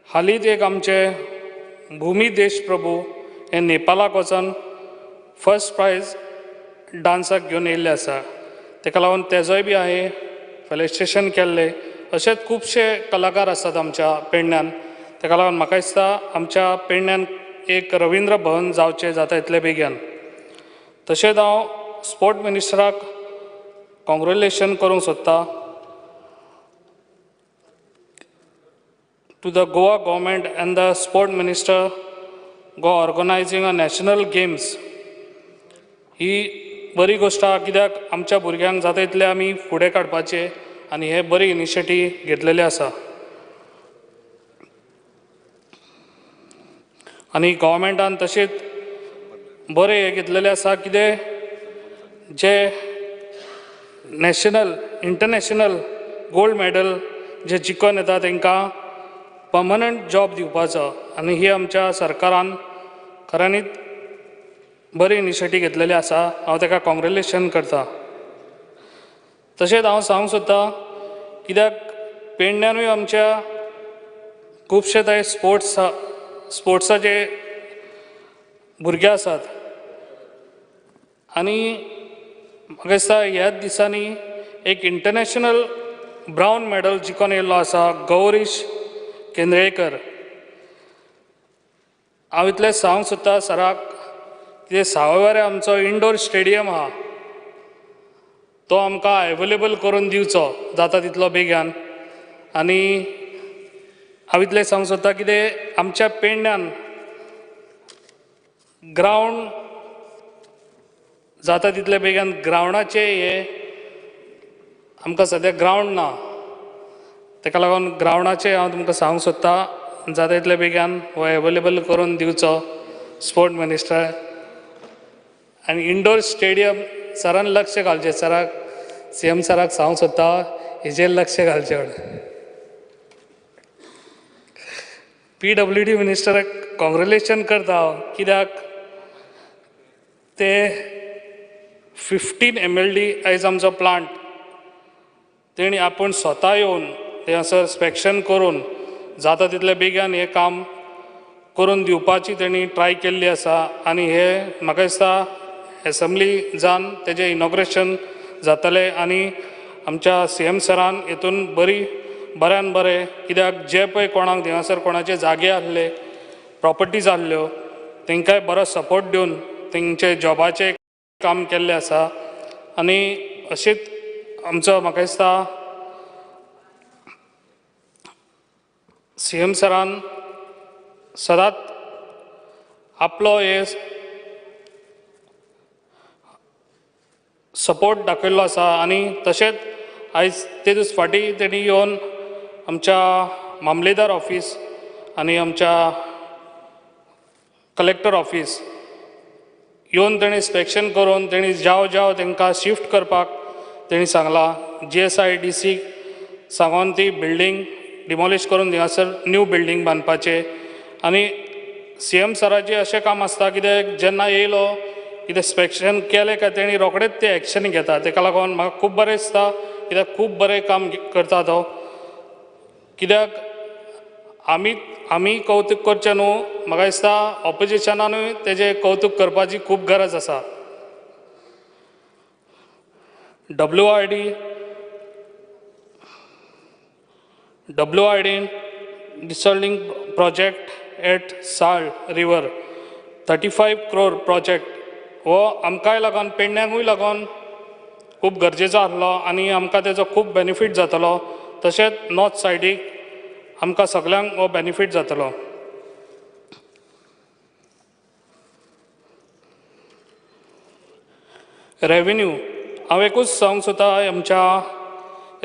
Speaker 5: हालींच एक आमचे भुमी देशप्रभू हे नेपालाक वचून फर्स्ट प्रायज डांसाक घेवन येयल्ले आसा, ताका लागून तेजोय बी हांवें फेलिसिटेशन केल्लें. अशेंच खुबशे कलाकार आसात आमच्या पेडण्यान, ताका लागून म्हाका दिसता आमच्या पेडण्यान एक रविंद्र भवन जावचें जाता तितले बेगीन. तशेंच हांव स्पोर्ट मिनिस्टराक कॉंग्रेच्युलेशन करूंक सोदता to the Goa government and the sport minister Goa organizing a national games. ही बरी गोश्ट आहा कित्याक आमच्या भुरग्यांक जाता तितले आमी फुडें काडपाचें आनी हे बरी इनिशिएटीव घेतलेली आसा. आनी गव्हर्मेंटान तशेंच बरें हें घेतलेलें आसा कितें जे नॅशनल इंटरनॅशनल गोल्ड मॅडल जे जिखून येता तांकां पर्मनंट जॉब दिवपाचो आनी ही आमच्या सरकारान खऱ्यांनीच बरी इनिशिएटीव घेतलेली आसा. हांव ताका कॉंग्रेच्युलेशन करता. तशेंच हांव सांगूंक सोदतां कित्याक पेडण्यानूय आमच्या खुबशे थंय स्पोर्ट्साचे भुरगे आसात आनी म्हाका दिसता ह्याच दिसांनी एक इंटरनॅशनल ब्रावन मॅडल जिखून येयल्लो आसा गौरीश केंद्रेकर. हांव इतलें सांगूंक सोदता सराक कितें सावयवेरें आमचो इंडोर स्टेडियम आहा तो आमकां एवेलेबल करून दिवचो जाता तितलो बेगीन. आनी हांव इतलें सांगूंक सोदता कितें आमच्या पेडण्यान ग्रावंड जाता तितले बेगीन ग्रावंडाचें हें आमकां सद्या ग्रावंड ना, ताका लागून ग्रावंडाचें हांव तुमकां सांगूंक सोदता जाता तितले बेगीन हो एवेलेबल करून दिवचो स्पोर्ट मिनिस्टर. आनी इंडोर स्टेडियम सरान लक्ष घालचें, सराक सीएम सराक सांगूंक सोदता हेजेर लक्ष घालचें म्हणून. पीडब्ल्यूडी मिनिस्टराक कॉंग्रेच्युलेशन करता हांव कित्याक ते 15 MLD आयज आमचो प्लांट तेणी आपूण स्वता येवन थंयसर इन्स्पेक्शन करून जाता तितले बेगीन हें काम करून दिवपाची तेणी ट्राय केल्ली आसा. आनी हे म्हाका दिसता एसेंब्ली जावन तेजें इनॉग्रेशन जातलें आनी आमच्या सीएम सरान हितून बरी बऱ्यान बरें कित्याक जे पळय कोणाक थंयसर कोणाचे जागे आहले प्रॉपर्टीज आहल्यो तांकांय बरो सपोर्ट दिवन तेंचे जॉबाचें काम केल्लें आसा. आनी अशीच आमचो म्हाका दिसता सीएम सरान सदांच आपलो हे सपोर्ट दाखयल्लो आसा आनी तशेंच आयज ते दीस फाटीं तेणी येवन आमच्या मामलेदार ऑफीस आनी आमच्या कलेक्टर ऑफीस येवन तेणी इन्स्पेक्शन करून तेणी जाव जाव तांकां शिफ्ट करपाक तेणी सांगलां. GSIDC सांगोन ती बिल्डींग डिमॉलिश करून थिंगासर न्यू बिल्डींग बांदपाचें. आनी CM सराचें अशें काम आसता कित्याक जेन्ना येयलो कितें इन्स्पेक्शन केलें काय तेणी रोखडेच तें एक्शन घेता. तेका लागून म्हाका खूब बरें दिसता कित्याक खूब बरें काम करता तो. कित्याक आमी कौतूक करचें न्हू, म्हाका दिसता ऑपोजिशनानूय तेजें कौतूक करपाची खूब गरज आसा. WRD desilting project at Sal river 35 crore project हो आमकांय लागून पेडण्यांकूय लागून खूब गरजेचो आसलो आनी आमकां तेजो खूब बेनिफीट जातलो. तशेंच नॉर्थ सायडीक आमकां सगळ्यांक हो बेनिफीट जातलो. रेवेन्यू हांव एकूच सांगूंक सोदता आमच्या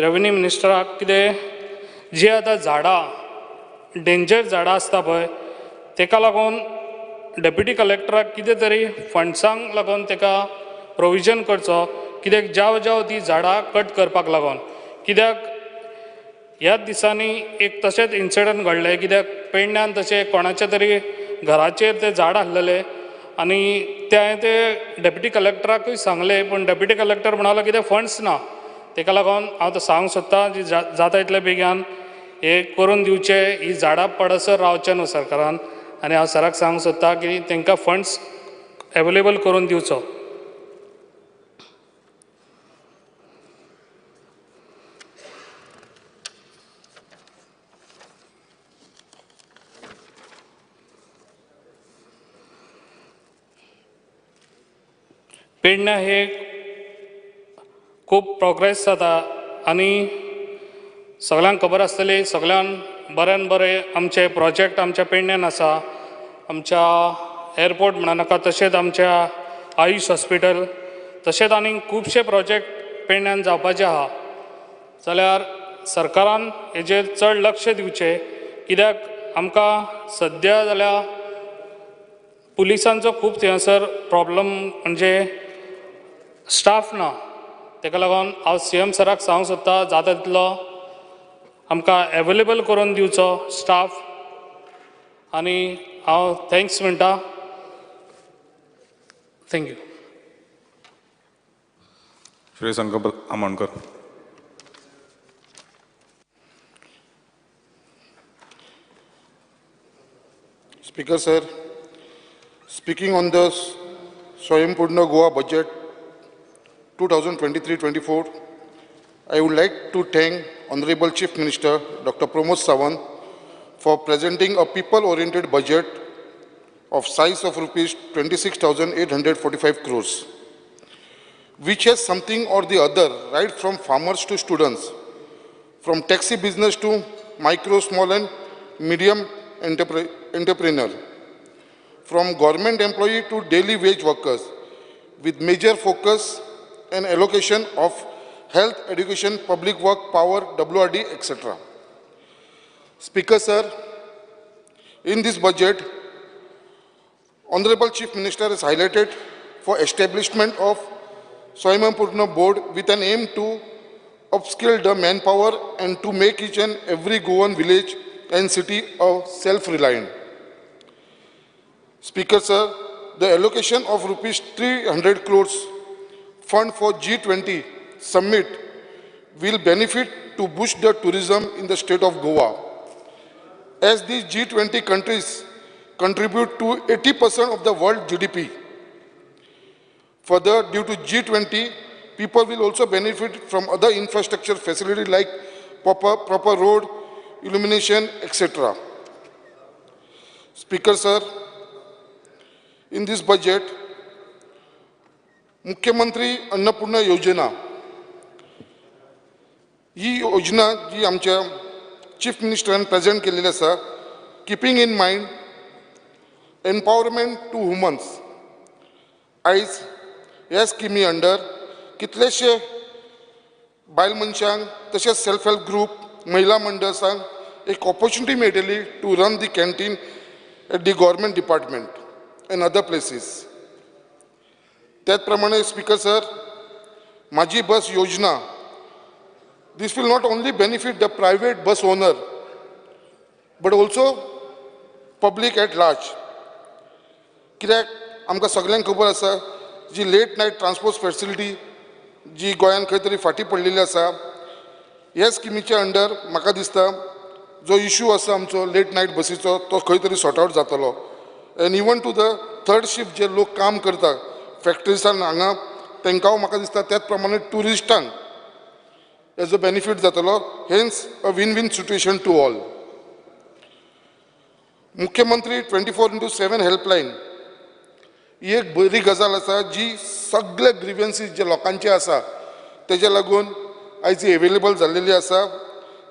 Speaker 5: रेवेन्यू मिनिस्टराक कितें जी आतां झाडां डेंजर झाडां आसता पळय तेका लागून डेप्युटी कलेक्टराक कितें तरी फंड्सांक लागून तेका प्रोविजन करचो कित्याक जाव जाव ती झाडां कट करपाक लागून. कित्याक ह्याच दिसांनी एक तशेंच इन्सिडंट घडलें कित्याक पेडण्यान तशें कोणाच्या तरी घराचेर तें झाड आसलेलें आनी तें हांवें ते डेप्युटी कलेक्टराकूय सांगलें पूण डेप्युटी कलेक्टर म्हणालो कितें फंड्स ना. तेका लागून हांव तो सांगूंक सोदतां जी जाता इतले बेगीन हें करून दिवचें, ही झाडां पडसर रावचें न्हू सरकारान. आनी हांव सराक सांगूंक सोदतां की तांकां फंड्स एवेलेबल करून दिवचो. पेडण्या हे खूब प्रोग्रेस जाता आनी सगळ्यांक खबर आसतली सगळ्यांक बऱ्यान बरें आमचे प्रोजेक्ट आमच्या पेडण्यान आसा. आमच्या एअरपोर्ट म्हणा नाका तशेंच आमच्या आयुष हॉस्पिटल तशेंच आनी खुबशे प्रोजेक्ट पेडण्यान जावपाचे आहा. जाल्यार सरकारान हेजेर चड लक्ष दिवचें कित्याक आमकां सद्या जाल्यार पुलिसांचो खूब थंयसर प्रॉब्लम म्हणजे स्टाफ ना. तेका लागून हांव CM सराक सांगूंक सोदतां जाता तितलो आमकां एवेलेबल करून दिवचो स्टाफ. आनी हांव thanks म्हणटा. Thank you.
Speaker 9: Shri Sankalp Amonkar.
Speaker 6: Speaker sir, speaking on the Swayampurna Goa budget 2023-24, I would like to thank Honorable Chief Minister Dr. Pramod Sawant for presenting a people-oriented budget of size of rupees 26,845 crores, which has something or the other right from farmers to students, from taxi business to micro, small and medium entrepreneur, from government employee to daily wage workers, with major focus and allocation of health, education, public work, power, WRD, etc. Speaker sir, in this budget, Honorable Chief Minister has highlighted for establishment of Swayampurna Board with an aim to upskill the manpower and to make each and every Goan village and city of self-reliant. Speaker sir, the allocation of rupees 300 crores fund for G20 summit will benefit to boost the tourism in the state of Goa, as these G20 countries contribute to 80% of the world GDP. Further, due to G20, people will also benefit from other infrastructure facilities like proper road, illumination, etc. Speaker sir, in this budget, Mukhyamantri Annapurna Yojana, ही योजना जी आमच्या chief मिनिस्टरान present केलेली आसा, keeping in mind empowerment to womens. आयज ह्या स्किमी under कितलेशे बायल मनशांक तशेंच सेल्फ हेल्प ग्रुप, महिला मंडळांक एक ऑपॉर्च्युनिटी मेळटली to run the canteen at the government department and other places. त्याच प्रमाणे स्पीकर सर, माझी बस योजना, this will not only benefit the private bus owner but also public at large. कित्याक आमकां सगल्यांक खबर आसा जी लेट नायट ट्रान्सपोर्ट फॅसिलिटी जी गोंयांत खंय तरी फाटीं पडलेली आसा, ह्या स्किमीच्या अंडर म्हाका दिसता जो इशू आसा आमचो लेट नायट बसीचो तो खंय तरी सॉर्ट आवट जातलो. And even to the third shift जे लोक काम करता फॅक्टरीसान हांगा, तांकां म्हाका दिसता त्याच प्रमाणे ट्युरिस्टांक हेजो बेनिफीट जातलो. Hence a win win situation to all. मुख्यमंत्री 24/7 हेल्पलायन ही एक बरी गजाल आसा जी सगळे ग्रिव्हन्सीस जे लोकांचे आसा तेज्या लागून आयज एवेलेबल जाल्लेली आसा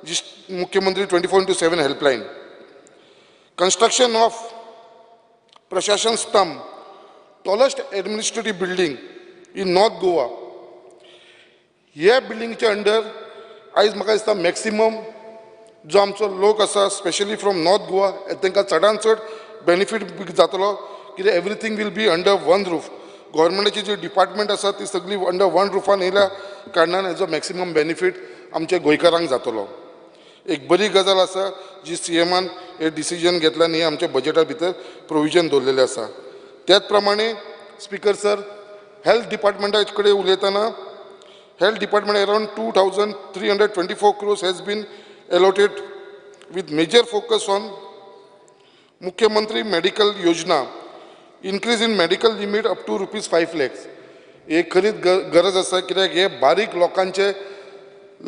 Speaker 6: जी मुख्यमंत्री 24/7 helpline. Construction of Prashasan Stambh, tallest administrative building in North Goa, ह्या बिल्डिंगच्या अंडर आयज म्हाका दिसता मॅक्सिमम जो आमचो लोक आसा स्पेशली फ्रॉम नॉर्थ गोवा तांकां चडान चड बेनिफीट जातलो. कित्याक everything will be under one roof. गव्हर्मेंटाची ji department आसा ती सगळी अंडर वन रुफान येयल्या कारणान हेजो मॅक्सिमम बेनिफीट आमच्या गोंयकारांक जातलो. एक बरी गजाल आसा जी सी एमान हे डिसिजन घेतला आनी हे आमच्या बजेटा भितर प्रोविजन दवरलेलें आसा. त्याच प्रमाणे स्पीकर सर, हेल्थ डिपार्टमेंटा कडेन उलयतना health department around 2,324 crores has been allotted with major focus on Mukhyamantri medical Yojana, increase in medical limit up to rupees 5 lakhs. एक खरीच गरज आसा कित्याक हे बारीक लोकांचे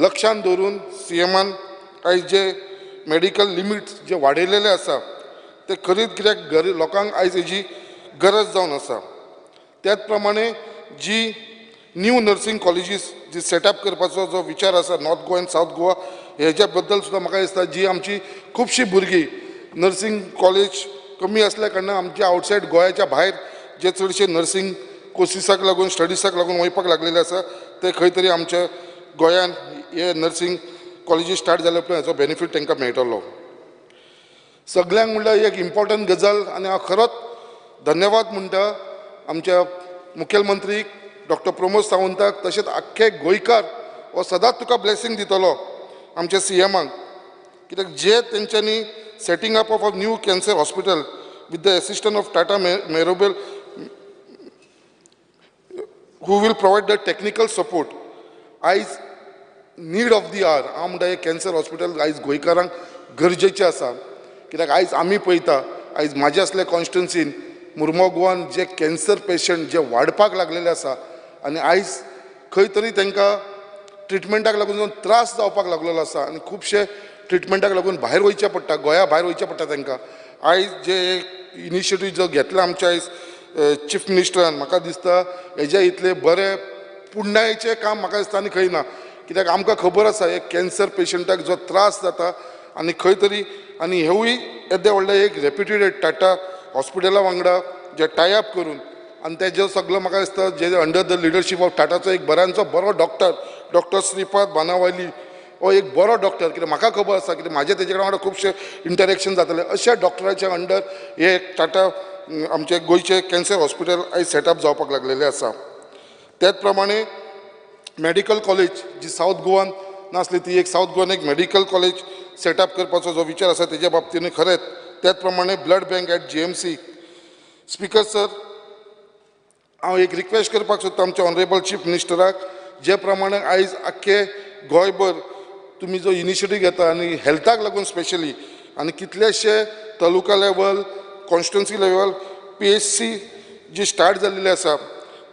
Speaker 6: लक्षान दवरून सी एमान आयज जे मेडिकल लिमिट्स जे वाडयलेले आसा ते खरीच कित्याक लोकांक आयज हेजी गरज जावन आसा. त्याच प्रमाणे जी न्यू नर्सिंग कॉलेजीस जी सेटअप करपाचो जो विचार आसा नॉर्थ गोवा आनी सावथ गोवा हेज्या बद्दल सुद्दां म्हाका दिसता जी आमची खुबशी भुरगीं नर्सिंग कॉलेज कमी आसल्या कारणान आमचे आवटसायड गोंयाच्या भायर जे चडशे नर्सिंग कोर्सीसाक लागून स्टडीसाक लागून वयपाक लागलेले आसा ते खंय तरी आमच्या गोंयान हे नर्सिंग कॉलेजीस स्टार्ट जाल्या उपरांत हेचो बेनिफीट तांकां मेळटलो. सगल्यांक म्हणल्यार एक इम्पॉर्टंट गजाल आनी हांव खरोच धन्यवाद म्हणटा आमच्या मुखेलमंत्रीक डॉक्टर प्रमोद सावंताक, तशेंच आख्खे गोंयकार हो सदांच तुका ब्लेसींग दितलो आमच्या सी एमाक. कित्याक जे तेंच्यांनी setting up of a new cancer hospital with the assistance of Tata Memorial who will provide the technical support आयज नीड ऑफ the our. हांव म्हणटा हें कॅन्सर हॉस्पिटल आयज गोंयकारांक गरजेचें आसा. कित्याक आयज आमी पळयता आयज म्हाजे असले कॉन्स्टिट्युन्सीन मुर्मो गोवान जे कॅन्सर पेशंट जे वाडपाक लागलेले आसा आनी आयज खंय तरी तांकां ट्रिटमेंटाक लागून त्रास जावपाक लागलेलो आसा आनी खुबशे ट्रिटमेंटाक लागून भायर वयचें पडटा, गोंया भायर वयचें पडटा तांकां. आयज जे इनिशिएटीव जो घेतला आमच्या आयज चीफ मिनिस्टरान, म्हाका दिसता हेज्या इतले बरें पुण्यायेचें काम म्हाका दिसता आनी खंय ना. कित्याक आमकां खबर आसा हे कॅन्सर पेशंटाक जो त्रास जाता आनी खंय तरी आनी हेवूय येदें व्हडलें एक रेप्युटेड टाटा हॉस्पिटला वांगडा जे टायअप करून आनी तेजो सगलो म्हाका दिसता जे अंडर the leadership of टाटाचो एक बऱ्यांचो बरो डॉक्टर, डॉक्टर श्रीपाद बानावली हो एक बरो डॉक्टर. कित्याक म्हाका खबर आसा कित्याक म्हाजें तेजे कडेन वांगडा खुबशें इंटरेक्शन जातालें. अशा डॉक्टराच्या अंडर हे टाटा आमचे गोंयचे कॅन्सर हॉस्पिटल आयज सेटअप जावपाक लागलेलें आसा. त्याच प्रमाणे मेडिकल कॉलेज जी सावथ गोवान नासली ती एक सावथ गोवान एक मेडिकल कॉलेज सेटअप करपाचो जो विचार आसा तेज्या बाबतीन खरेंच. त्याच प्रमाणे blood bank at G M C. Speaker sir, हांव एक रिक्वेस्ट करपाक सोदता आमच्या ऑनरेबल चीफ मिनिस्टराक, जे प्रमाणे आयज आख्खे गोंयभर तुमी जो इनिशिएटीव घेता आनी हेल्थाक लागून स्पेशली आनी कितलेशे taluka level, constituency level P H C जी स्टार्ट जाल्लेली आसा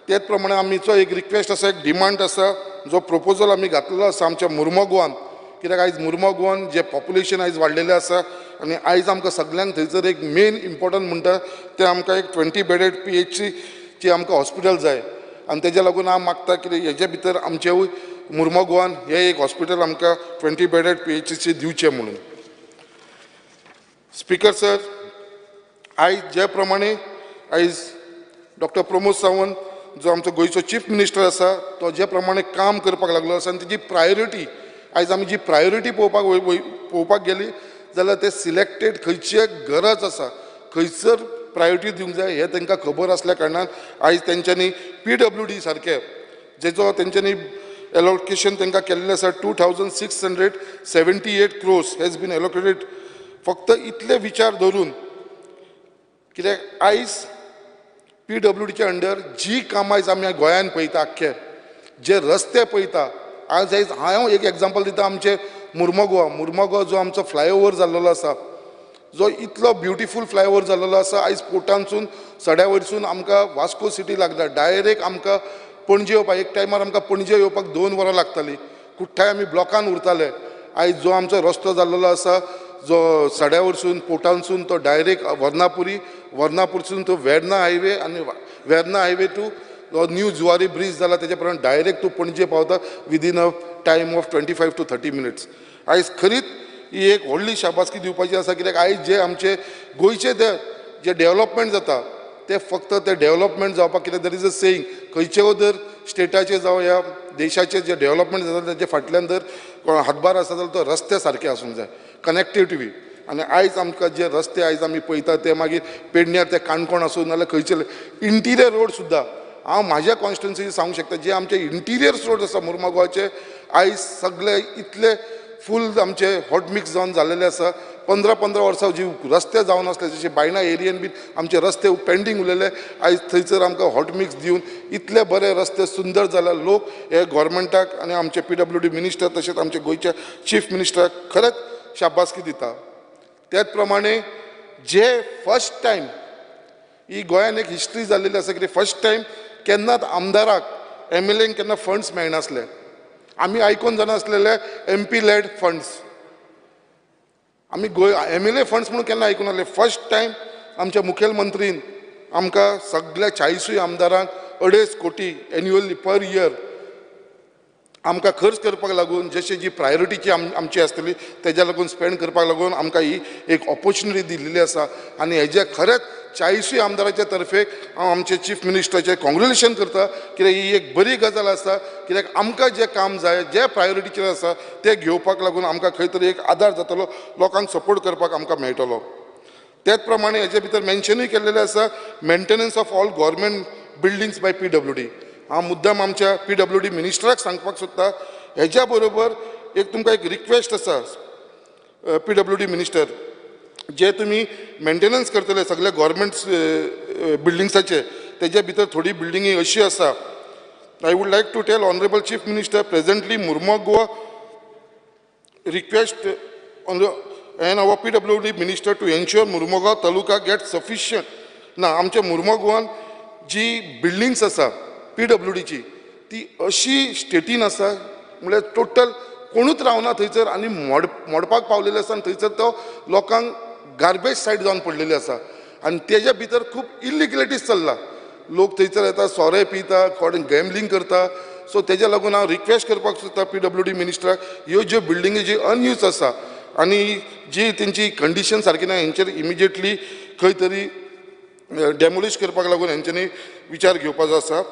Speaker 6: त्याच प्रमाणे आमचो एक रिक्वेस्ट आसा, एक डिमांड आसा, जो प्रपोजल आमी घातलेलो आसा आमच्या मुर्मो गोवान. कित्याक आयज मुर्मो गोवान जे पॉप्युलेशन आयज वाडलेलें आसा आनी आयज आमकां सगल्यांक थंयसर एक मेन इम्पॉर्टंट म्हणटा तें आमकां एक 20 बेडेड पी एच सी आमकां हॉस्पिटल जाय आनी तेज्या लागून हांव मागता कितें हेजे भितर आमचेवूय मुर्मो गोवान हें एक हॉस्पिटल आमकां 20 बेडेड पी एच सी दिवचें म्हणून. स्पीकर सर, आयज जे प्रमाणे आयज डॉक्टर प्रमोद सावंत जो आमचो गोंयचो चीफ मिनिस्टर आसा तो जे प्रमाणे काम करपाक लागलो आसा आनी तेजी प्रायोरिटी आयज आमी जी प्रायोरिटी पळोवपाक गेली जाल्यार ते सिलेक्टेड खंयचे गरज आसा खंयसर प्रायोरिटी दिवंक जाय हें तांकां खबर आसल्या कारणान आयज तेंच्यांनी PWD सारके जेजो तेंच्यांनी एलोकेशन तांकां केल्लें आसा 2678 crores has been allocated. फक्त इतले विचार धरून कित्याक आयज PWDच्या अंडर जी कामां आयज आमी गोंयान पळयता आख्खे जे रस्ते पळयता आज आयज हांव एक एग्जाम्पल दिता आमचे मुर्मगोवा जो आमचो फ्लायओवर जाल्लो आसा जो इतलो ब्युटिफूल फ्लायओवर जाल्लो आसा आयज पोर्टानसून सड्या वयरसून आमकां वास्को सिटी लागता डायरेक्ट आमकां पणजे येवपाक एक टायमार आमकां पणजे येवपाक 2 वरां लागतालीं कुठ्ठाय आमी ब्लॉकान उरताले. आयज जो आमचो रस्तो जाल्लो आसा जो सड्या वरसून पोर्टानसून तो डायरेक्ट वर्णापुरी वर्णापूरसून तो वेर्ना हायवे आनी Verna highway to new Zuari bridge जाला तेजे प्रमाणे डायरेक्ट तूं पणजे पावता within a time of 25 to 30 minutes. आयज खरीच ही एक व्हडली शाबासकी दिवपाची आसा कित्याक आयज जे आमचे गोंयचे ते जे डेवलपमेंट जाता ते फक्त ते डेवलपमेंट जावपाक कित्याक there is a saying खंयचे जर स्टेटाचे जावं ह्या देशाचे जे डेवलपमेंट जाता तेजे फाटल्यान जर हातभार आसा जाल्यार तो रस्ते सारके आसूंक जाय कनेक्टिविटी. आनी आयज आमकां जे रस्ते आयज आमी पळयता ते मागीर पेडण्यार ते काणकोण आसूं नाजाल्यार खंयचे इंटिरियर रोड सुद्दां हांव म्हाज्या कॉन्स्टिट्युन्सी सांगूंक शकता जे आमचे इंटिरियर रोड आसा मुर्मागोवाचे आयज सगळे इतले फूल आमचे हॉट मिक्स जावन जाल्लेले आसा. 15-15 वर्सां जी रस्ते जावन आसले जशे बायणा एरियन बीन आमचे रस्ते पेंडींग उरलेले आयज थंयसर आमकां हॉट मिक्स दिवन इतले बरे रस्ते सुंदर जाल्यार लोक हे गोवोरमेंटाक आनी आमचे PWD minister तशेंच आमचे गोंयच्या चीफ मिनिस्टराक खरेंच शाबासकी दिता. त्याच प्रमाणे जे फर्स्ट टायम ही गोंयान एक हिस्ट्री जाल्लेली आसा कितें फर्स्ट टायम केन्नाच आमदाराक MLA केन्ना फंड्स मेळनासले. आमी आयकून जाणासलेले MP lead funds आमी गोंय MLA funds म्हणून केन्ना आयकून नासले. फर्स्ट टायम आमच्या मुखेलमंत्रीन आमकां सगळ्या 40 आमदारांक 2.5 कोटी एन्युअली पर इयर आमकां खर्च करपाक लागून जशें जी प्रायोरिटीची आमची आसतली तेज्या लागून स्पेंड करपाक लागून आमकां ही एक ऑपोर्चुनिटी दिल्ली आसा. आनी हेजे खरेंच 40 आमदाराच्या तर्फे हांव आमचे चीफ मिनिस्टराचें कॉंग्रेच्युलेशन करता कित्याक ही एक बरी गजाल आसा कित्याक आमकां जें काम जाय जे प्रायोरिटीचेर आसा तें घेवपाक लागून आमकां खंय तरी एक आदार जातलो लोकांक सपोर्ट करपाक आमकां मेळटलो. त्याच प्रमाणे हेजे भितर मेन्शनूय केल्लेलें आसा maintenance of all government buildings by PWD. हांव मुद्दाम आमच्या PWD मिनिस्टराक सांगपाक सोदता हेज्या बरोबर एक तुमकां एक रिक्वेस्ट आसा PWD minister जे तुमी मेंटेनन्स करतले सगळे गोवोरमेंट बिल्डिंग्साचे तेज्या भितर थोडी बिल्डिंगी अशी आसा. I would like to tell honourable chief minister presently Mormugao request on and our PWD minister to ensure Mormugao taluka get sufficient. ना आमच्या मुर्मोगांवान जी बिल्डिंग्स आसा PWDची ती अशी स्टेटीन आसा म्हणल्यार टोटल कोणूच रावना थंयसर आनी मोडपाक पावलेले आसा आनी थंयसर तो लोकांक गार्बेज सायट जावन पडलेली आसा आनी तेज्या भितर खूब इलिगलिटीज चल्ला. लोक थंयसर येता सोरे पिता कोण गॅमलींग करता. सो तेज्या लागून हांव रिक्वेस्ट करपाक सोदता PWD मिनिस्टराक ह्यो ज्यो बिल्डिंगी जी अनयूज आसा आनी जी तेंची कंडिशन सारकी ना हेंचेर इमिजिएटली खंय तरी डेमोलिश करपाक लागून हेंच्यांनी विचार घेवपाचो आसा.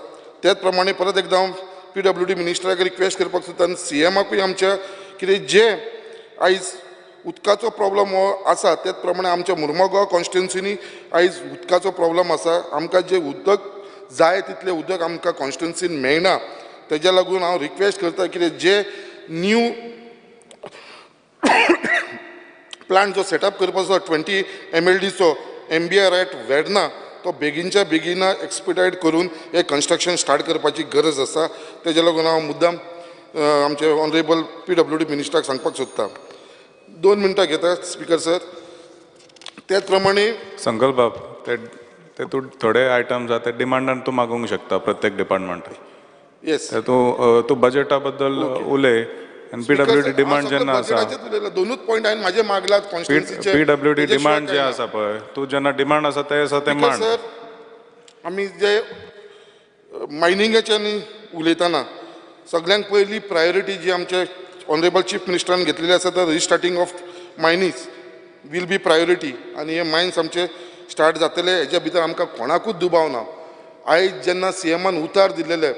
Speaker 6: त्याच प्रमाणे परत एकदां हांव PWD मिनिस्टराक रिक्वेस्ट करपाक सोदता आनी CMाकूय आमच्या कितें जे आयज उदकाचो प्रॉब्लम हो आसा त्याच प्रमाणे आमच्या मुर्मोगांव कॉन्स्टिट्युन्सीनी आयज उदकाचो प्रॉब्लम आसा. आमकां जें उदक जाय तितलें उदक आमकां कॉन्स्टिट्युन्सीन मेळना तेज्या लागून हांव रिक्वेस्ट करता कितें जे न्यू प्लांट जो सेटअप करपाचो 20 MLDचो MBR eight Verna तो बेगीनच्या बेगीन एक्सपिडायट करून हे कन्स्ट्रक्शन स्टार्ट करपाची गरज आसा. तेज्या लागून हांव मुद्दाम आमचे ऑनरेबल PWD मिनिस्टराक सांगपाक सोदता. 2 मिनटां घेता स्पीकर सर. त्याच प्रमाणे
Speaker 9: संकल्प बाब ते तूं थोडे आयटम्स आसा ते डिमांडान तूं मागूंक शकता प्रत्येक डिपार्टमेंटाक.
Speaker 6: येस
Speaker 9: तूं तूं बजेटा बद्दल उलय आनी PWD demand जेन्ना आसा
Speaker 6: दोनूच पॉयंट हांवें म्हाजे मागलात कॉन्स्टिट्युन्सीचे
Speaker 9: PWD demand जे आसा पळय तूं जेन्ना डिमांड आसा ते आसा ते मांड.
Speaker 6: सर आमी जे मायनिंगाच्यान उलयतना सगळ्यांत पयली प्रायोरिटी जी आमचे ऑनरेबल चीफ मिनिस्टरान घेतलेली आसा तर restarting of mines will be priority आनी हे मायन्स आमचे स्टार्ट जातले हेज्या भितर आमकां कोणाकूच दुबाव ना. आयज जेन्ना सीएमान उतार दिलेले,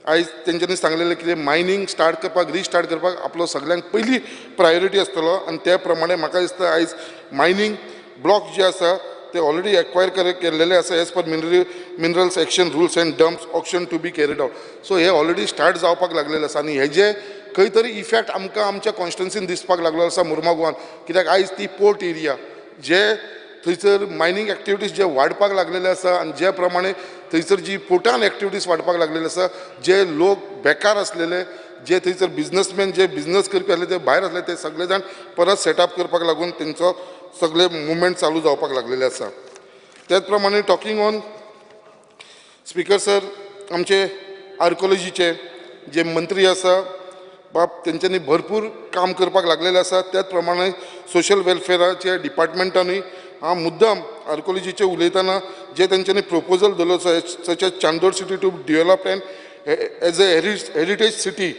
Speaker 6: आयज तेंच्यांनी सांगलेलें कितें मायनींग स्टार्ट करपाक, रिस्टार्ट करपाक आपलो सगळ्यांक पयली प्रायोरिटी आसतलो आनी त्या प्रमाणे म्हाका दिसता आयज मायनींग ब्लॉक जे आसा ते ऑलरेडी एक्वायर केल्लेले आसा as per minerals action rules and dumps auction to be carried out. So hey already start जावपाक लागलेलें आसा आनी हेजे खंय तरी इफेक्ट आमकां आमच्या कॉन्स्टिट्युन्सीन दिसपाक लागलो आसा मुर्मागोवान, कित्याक आयज ती पोर्ट एरिया जे थंयसर मायनींग एक्टिविटीज जे वाडपाक लागलेले आसा आनी जे प्रमाणे थंयसर जी पोर्टान एक्टिविटीज वाडपाक लागलेले आसा, जे लोक बेकार आसलेले, जे थंयसर बिजनसमॅन जे बिजनस करपी आसले ते भायर आसले, ते सगळे जाण परत सेटअप करपाक लागून तेंचो सगळे मुवमेंट चालू जावपाक लागलेले आसा. त्याच प्रमाणे टॉकिंग ऑन स्पीकर सर, आमचे आर्कोलॉजीचे जे मंत्री आसा बाब तेंच्यांनी भरपूर काम करपाक लागलेलें आसा. त्याच प्रमाणे सोशल वेलफेराचे डिपार्टमेंटानूय हांव मुद्दाम आर्कोलॉजीचे उलयतना जे तेंच्यांनी प्रपोजल दवरलो आसा such as Chandor city to develop and as a heritage city,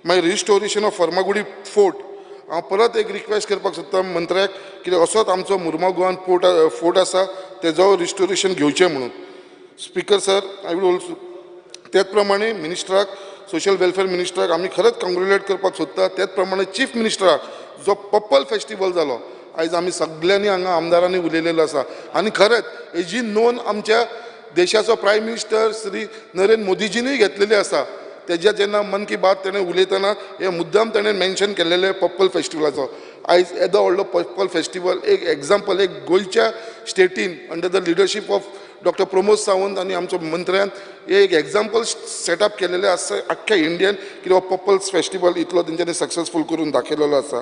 Speaker 6: मागीर रिस्टोरेशन ऑफ फर्मागुडी फोर्ट. हांव परत एक रिक्वेस्ट करपाक सोदता मंत्र्याक कित्याक असोच आमचो मुर्मागोवान फोर्ट आसा तेजो रिस्टोरेशन घेवचें म्हणून. Speaker sir, I will also त्याच प्रमाणे मिनिस्टराक, सोशल वेलफेअर मिनिस्टराक आमी खरेंच कंग्रेच्युलेट करपाक सोदता. त्याच प्रमाणे चीफ मिनिस्टराक जो पप्पल फेस्टिवल जालो आयज आमी सगळ्यांनी हांगा आमदारांनी उलयलेलो आसा आनी खरेंच हेजी नोंद आमच्या देशाचो प्रायम मिनिस्टर श्री नरेंद्र मोदीजीनूय घेतलेली आसा. तेज्या जेन्ना मन की बात तेणें उलयतना हे मुद्दाम तेणें मेन्शन केल्लेलें पप्पल फेस्टिवलाचो. आयज येदो व्हडलो पप्पल फेस्टिवल एक एग्जाम्पल एक गोंयच्या स्टेटीन under the leadership of doctor Pramod Sawant आनी आमचो मंत्र्यान हे एक एग्जाम्पल सेटअप केलेलें आसा आख्ख्या इंडियन कितें हो पप्पल्स फेस्टिवल इतलो तेंच्यांनी सक्सेसफूल करून दाखयलेलो आसा.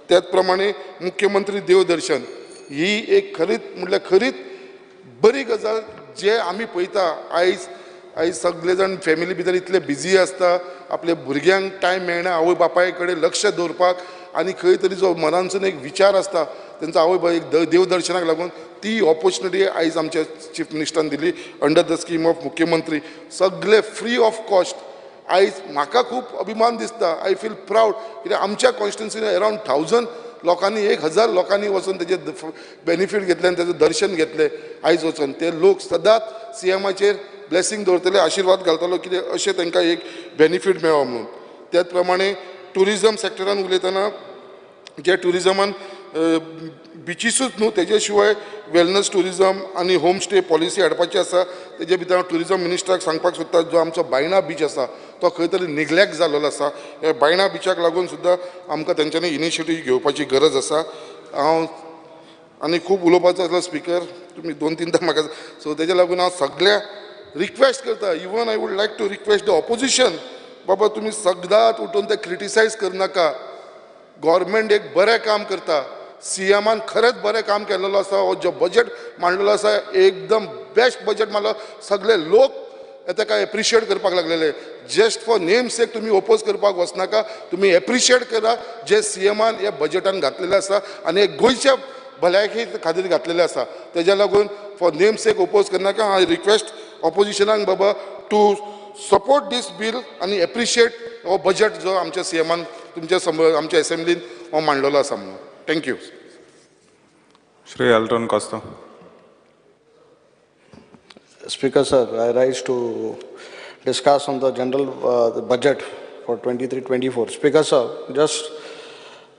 Speaker 6: त्याच प्रमाणे मुख्यमंत्री देवदर्शन ही एक खरीच म्हटल्यार खरीच बरी गजाल जे आमी पळयता. आयज आयज सगळे जाण फॅमिली भितर इतले बिजी आसता, आपल्या भुरग्यांक टायम मेळना आवय बापाय कडेन लक्ष दवरपाक आनी खंय तरी जो मनांसून एक विचार आसता तेंचो आवय बापाय एक देवदर्शनाक लागून ती ऑपॉर्च्युनिटी आयज आमच्या चीफ मिनिस्टरान दिली अंडर the scheme of मुख्यमंत्री, सगळे फ्री ऑफ कॉस्ट. आयज म्हाका खूब अभिमान दिसता, I feel proud कित्याक आमच्या कॉन्स्टिट्युन्सीन अरावंड 1000 लोकांनी, 1000 लोकांनी वचून तेजे बेनिफीट घेतले आनी तेजें दर्शन घेतलें. आयज वचून ते लोक सदांच सीएमाचेर ब्लेसींग दवरतले, आशिर्वाद घालतलो कितें अशें तांकां एक बेनिफीट मेळो म्हणून. त्याच प्रमाणे ट्युरिजम सेक्टरान उलयतना जे ट्युरिजमान बिचीसूच न्हू तेजे शिवाय वेलनस ट्युरिजम आनी होम स्टे पॉलिसी हाडपाची आसा. तेजे भितर हांव ट्युरिजम मिनिस्टराक सांगपाक सोदता जो आमचो बायणा बीच आसा तो खंय तरी निग्लेक्ट जाल्लो आसा. ह्या बायणा बिचाक लागून सुद्दां आमकां तेंच्यांनी इनिशिएटीव घेवपाची गरज आसा. हांव आनी खूब उलोवपाचो आसलो स्पीकर, तुमी 2-3 म्हाका, सो तेजे लागून हांव सगळ्या रिक्वेस्ट करता. Even I would like to request the opposition, बाबा तुमी सगळ्यांत उठून ते क्रिटिसायज करनाका. गव्हर्मेंट एक बरें काम करता, सीएमान खरेंच बरें काम केल्लेलो आसा. हो जो बजेट मांडलेलो आसा एकदम बेस्ट बजेट मांडलो, सगळे लोक ताका एप्रिशिएट करपाक लागलेले. जस्ट फॉर नेम सेक तुमी ओपोज करपाक वचनाका, तुमी एप्रिशिएट करा जे सीएमान ह्या बजेटान घातलेलें आसा आनी गोंयच्या भलायकी खातीर घातलेलें आसा. तेज्या लागून फॉर नेम सेक ओपोज करनाका. हांव रिक्वेस्ट ऑपोजिशनाक बाबा टू सपोर्ट दीस बील आनी एप्रिशिएट हो बजेट जो आमच्या सीएमान तुमच्या समोर आमच्या एसेंब्लीन हो मांडलेलो आसा म्हणून. Thank you.
Speaker 9: Shri Elton Costa.
Speaker 11: Speaker sir, I rise to discuss on the general the budget for 23-24. Speaker sir, just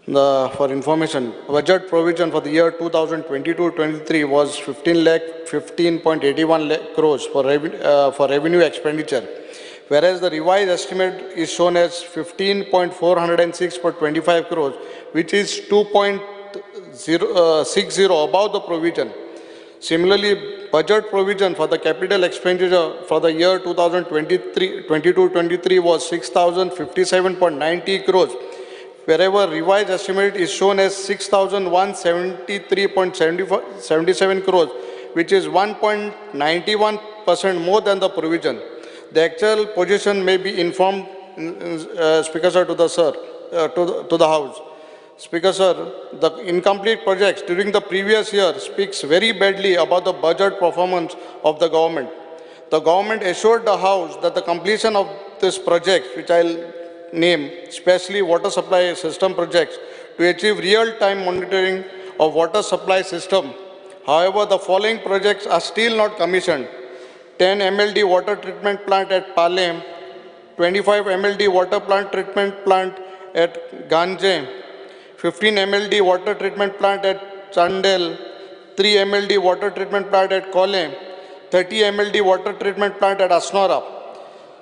Speaker 11: for information, budget provision for the year 2022-23 was 15,15.81 lakh crores for revenue expenditure, whereas the revised estimate is shown as 15.406.25 crores, which is 2.60 above the provision. Similarly, budget provision for the capital expenditure for the year 2022-23 was 6,057.90 crores, wherever revised estimate is shown as 6,173.77 crores, which is 1.91% more than the provision. The actual position may be informed, Speaker sir, to the to the House. Speaker sir, the incomplete projects during the previous year speaks very badly about the budget performance of the government. The government assured the House that the completion of this project, which I'll name, especially water supply system projects, to achieve real-time monitoring of water supply system. However, the following projects are still not commissioned. 10 MLD water treatment plant at Palem, 25 MLD water plant treatment plant at Ganje, 15 MLD water treatment plant at Chandel, 3 MLD water treatment plant at Kolem, 30 MLD water treatment plant at Asnora.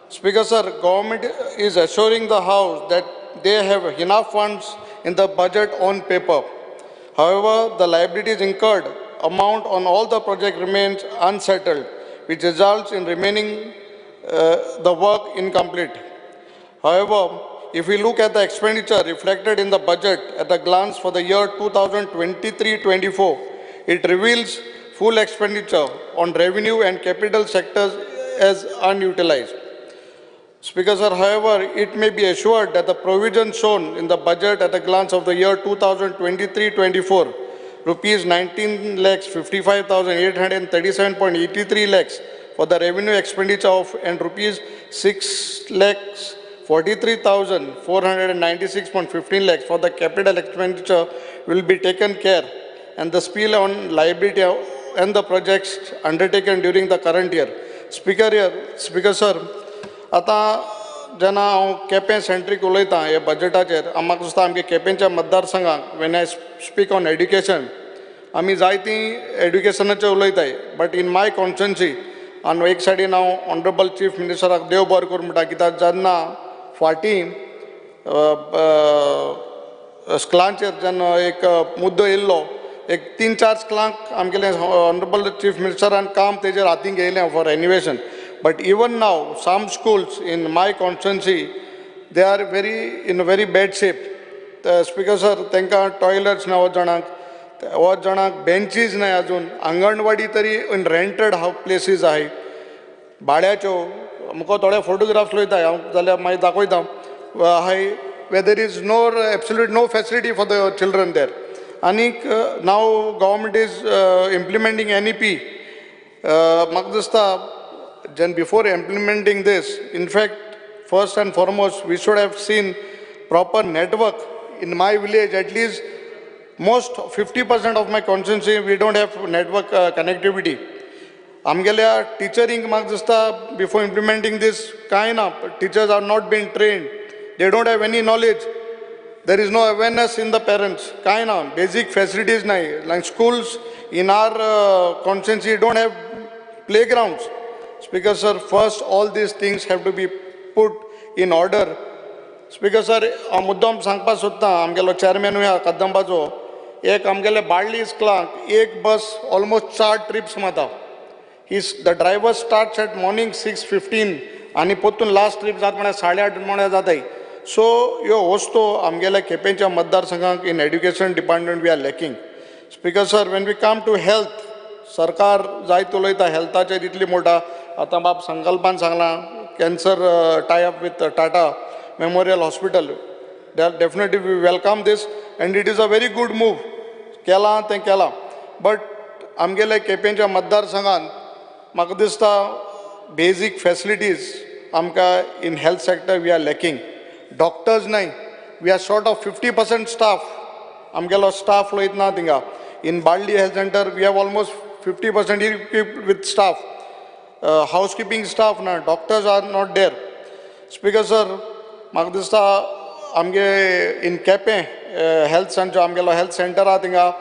Speaker 11: Speaker sir, government is assuring the House that they have enough funds in the budget on paper. However, the liabilities incurred amount on all the project remains unsettled, which results in remaining the work incomplete. However, if we look at the expenditure reflected in the budget at a glance for the year 2023-24, it reveals full expenditure on revenue and capital sectors as unutilized. Speaker sir, however, it may be assured that the provision shown in the budget at a glance of the year 2023-24, rupees 19,55,837.83 lakhs for the revenue expenditure of and rupees 6,43,496.15 lakhs for the capital expenditure will be taken care and the spill on liability and the projects undertaken during the current year. Speaker sir, आतां जेन्ना हांव केपें सेंट्रीक उलयतां हे बजटाचेर, म्हाका दिसता आमगे केपेंच्या मतदारसंघाक when I speak on education आमी जायतीं एड्युकेशनाचेर उलयताय, बट इन my constituency आनी एक सायडीन हांव ऑनरेबल चीफ मिनिस्टराक देव बरें करूं म्हणटा, कित्याक जेन्ना फाटीं स्कुलांचेर जेन्ना एक मुद्दो येयल्लो, एक 3-4 स्कुलांक आमगेले ऑनरेबल चीफ मिनिस्टरान काम तेजेर हातीन घेयलें for renovation. But even now, some schools in my constituency, they are in a very bad shape. The Speaker sir, तेंकां toilets ना वच जाणांक benches ना अजून, अंगणवाडी तरी in rented house places आहाय, भाड्याच्यो. मुको थोडे फोटोग्राफ्स लयता हांव जाल्यार मागीर दाखयता आहाय, where there is no absolute no facility for the children there. आनीक now government is implementing NEP. म्हाका दिसता then before implementing this, in fact, first and foremost, we should have seen proper network. In my village, at least most 50% of my constituency, we don't have network connectivity. आमगेल्या टिचरींक म्हाका दिसता before implementing this, कांय ना, teachers are not been trained, they don't have any knowledge, there is no awareness in the parents, कांय ना, basic facilities नाय. Like schools in our constituency don't have playgrounds. Speaker sir, first all these things have to be put in order. Speaker sir, हांव मुद्दम सांगपाक सोदतां, आमगेलो चेअरमॅनूय आहा कदंबाचो, एक आमगेले बाळ्ळी स्कुलांक एक बस ऑलमोस्ट 4 ट्रिप्स मारता. The driver starts at morning 6:15 आनी परतून लास्ट ट्रीप जाता म्हळ्यार 8:30 म्हळ्यार जाताय. सो ह्यो वस्तू आमगेल्या केपेंच्या मतदारसंघाक in education department we are lacking. Speaker sir, when we come to health, सरकार जायत उलयता हेल्थाचेर इतली मोठा, आतां बाब संकल्पान सांगलां cancer tie up with Tata Memorial Hospital, definitely we welcome this and it is a very good move. केलां तें केलां, बट आमगेल्या केपेंच्या मतदारसंघान म्हाका दिसता बेजीक फेसिलिटीज आमकां in health sector we are lacking. Doctors नाय, we are short of 50% staff, आमगेलो staff वयतना थिंगा. In Balli health centre we have almost 50% equipped with staff, housekeeping staff na, doctors are not there. Speaker sir, म्हाका दिसता आमगे in Quepem health centre, आमगेलो health centre आहा थिंगा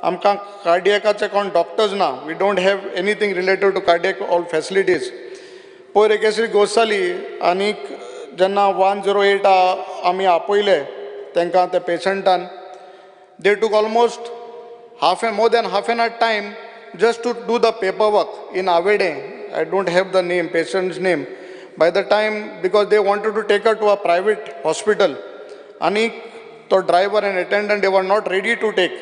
Speaker 11: आमकां कार्डियकाचे कोण डॉक्टर्स ना, we don't have anything related to cardiac all facilities. पयर एक गोश्ट जाली आनीक जेन्ना 108 आमी आपयले तांकां त्या पेशंटान, they took almost more than half an hour time just to do the paperwork in Avede. I don't have the name, patient's name. By the time, because they wanted to take her to a private hospital, ani the driver and attendant, they were not ready to take.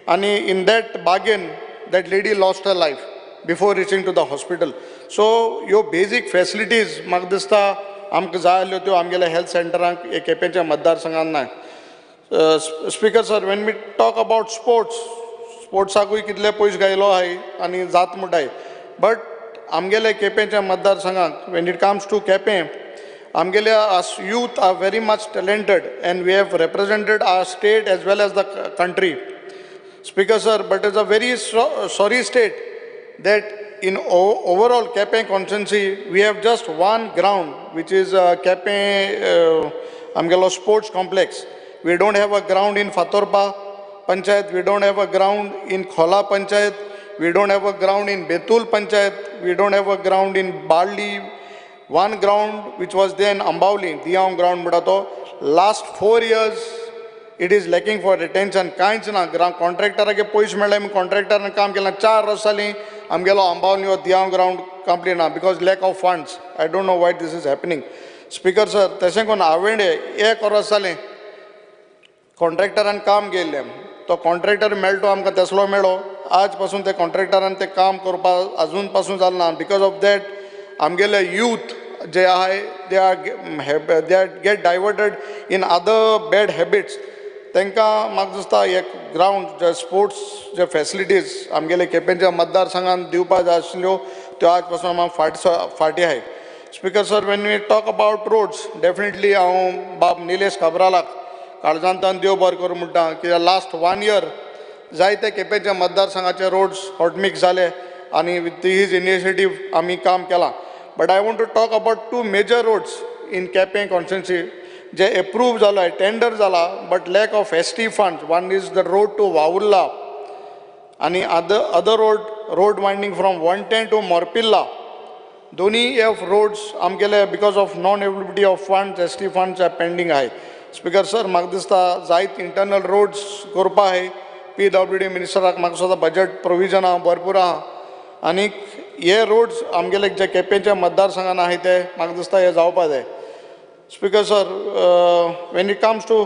Speaker 11: Ani in that bargain, that lady lost her life before reaching to the hospital. So your basic facilities, म्हाका दिसता आमकां जाय आसल्यो त्यो आमगेल्या health सेंटरांक केपेंच्या मतदारसंघान ना. Speaker sir, when we talk about sports, स्पोर्ट्साकूय कितले पयस गायलो आहाय आनी जात म्हणटाय, बट आमगेले केपेंच्या मतदारसंघाक when it comes to Quepem, आमगेले youth are very much talented and we have represented our state as well as the country. Speaker sir, but it's a very sorry state that in overall Quepem constituency we have just one ground which is Quepem आमगेलो sports complex. We don't have a ground in Fatorpa panchayat, we don't have a ground in Khola panchayat, we don't have a ground in Betul panchayat, we don't have a ground in Balli. One ground which was there in Ambavli, Diyaon ground म्हणटा तो last 4 years it is lacking for retention. कांयच ना. कॉन्ट्रॅक्टराक पयशे मेळ्ळे, आमी कॉन्ट्रॅक्टरान काम केलां, 4 वर्सां जालीं आमगेलो अंबावली हो दियांव ग्रावंड कंप्लीट ना because lack of funds. I don't know why this is happening. Speaker sir, तशें करून आवेंडे 1 वर्स जालें कॉन्ट्रॅक्टरान काम केल्लें, तो कॉन्ट्रॅक्टर मेळटो आमकां तसलो मेळ्ळो, आज पासून ते कॉन्ट्रॅक्टरान तें काम करपाक अजून पासून जालें ना. Because of that आमगेले यूथ जे आहाय they are get diverted in other bad habits. तांकां म्हाका दिसता एक ग्रावंड जे स्पोर्ट्स जे फॅसिलिटीज आमगेले केपेंच्या मतदारसंघान दिवपा जाय आशिल्ल्यो त्यो आज पासून आमकां फाटीं आहाय. Speaker sir, when we talk about roads, definitely हांव बाब निलेश काब्रालाक काळजांतल्यान देव बरें करूं म्हणटा कित्याक लास्ट 1 year जायते केपेंच्या मतदारसंघाचे रोड्स हॉटमिक्स जाले आनी विथ his initiative आमी काम केलां. But I want to talk about 2 major roads in Quepem constituency J approve जाला, टेंडर जाला, but lack of ST funds. One is the road to Vavurla आनी other road winding from 110 to Morpilla. दोन्ही F roads आमगेले because of non availability of funds, ST funds pending आहाय. Speaker sir, म्हाका दिसता जायत internal roads करपा आहाय. PWD मिनिस्टराक म्हाका दिसता बजट प्रोविजन आहा भरपूर आहा आनीक हे रोड्स आमगेले जे केपेंच्या मतदारसंघान आहाय ते म्हाका दिसता हे जावपा जाय. Speaker sir, when it comes to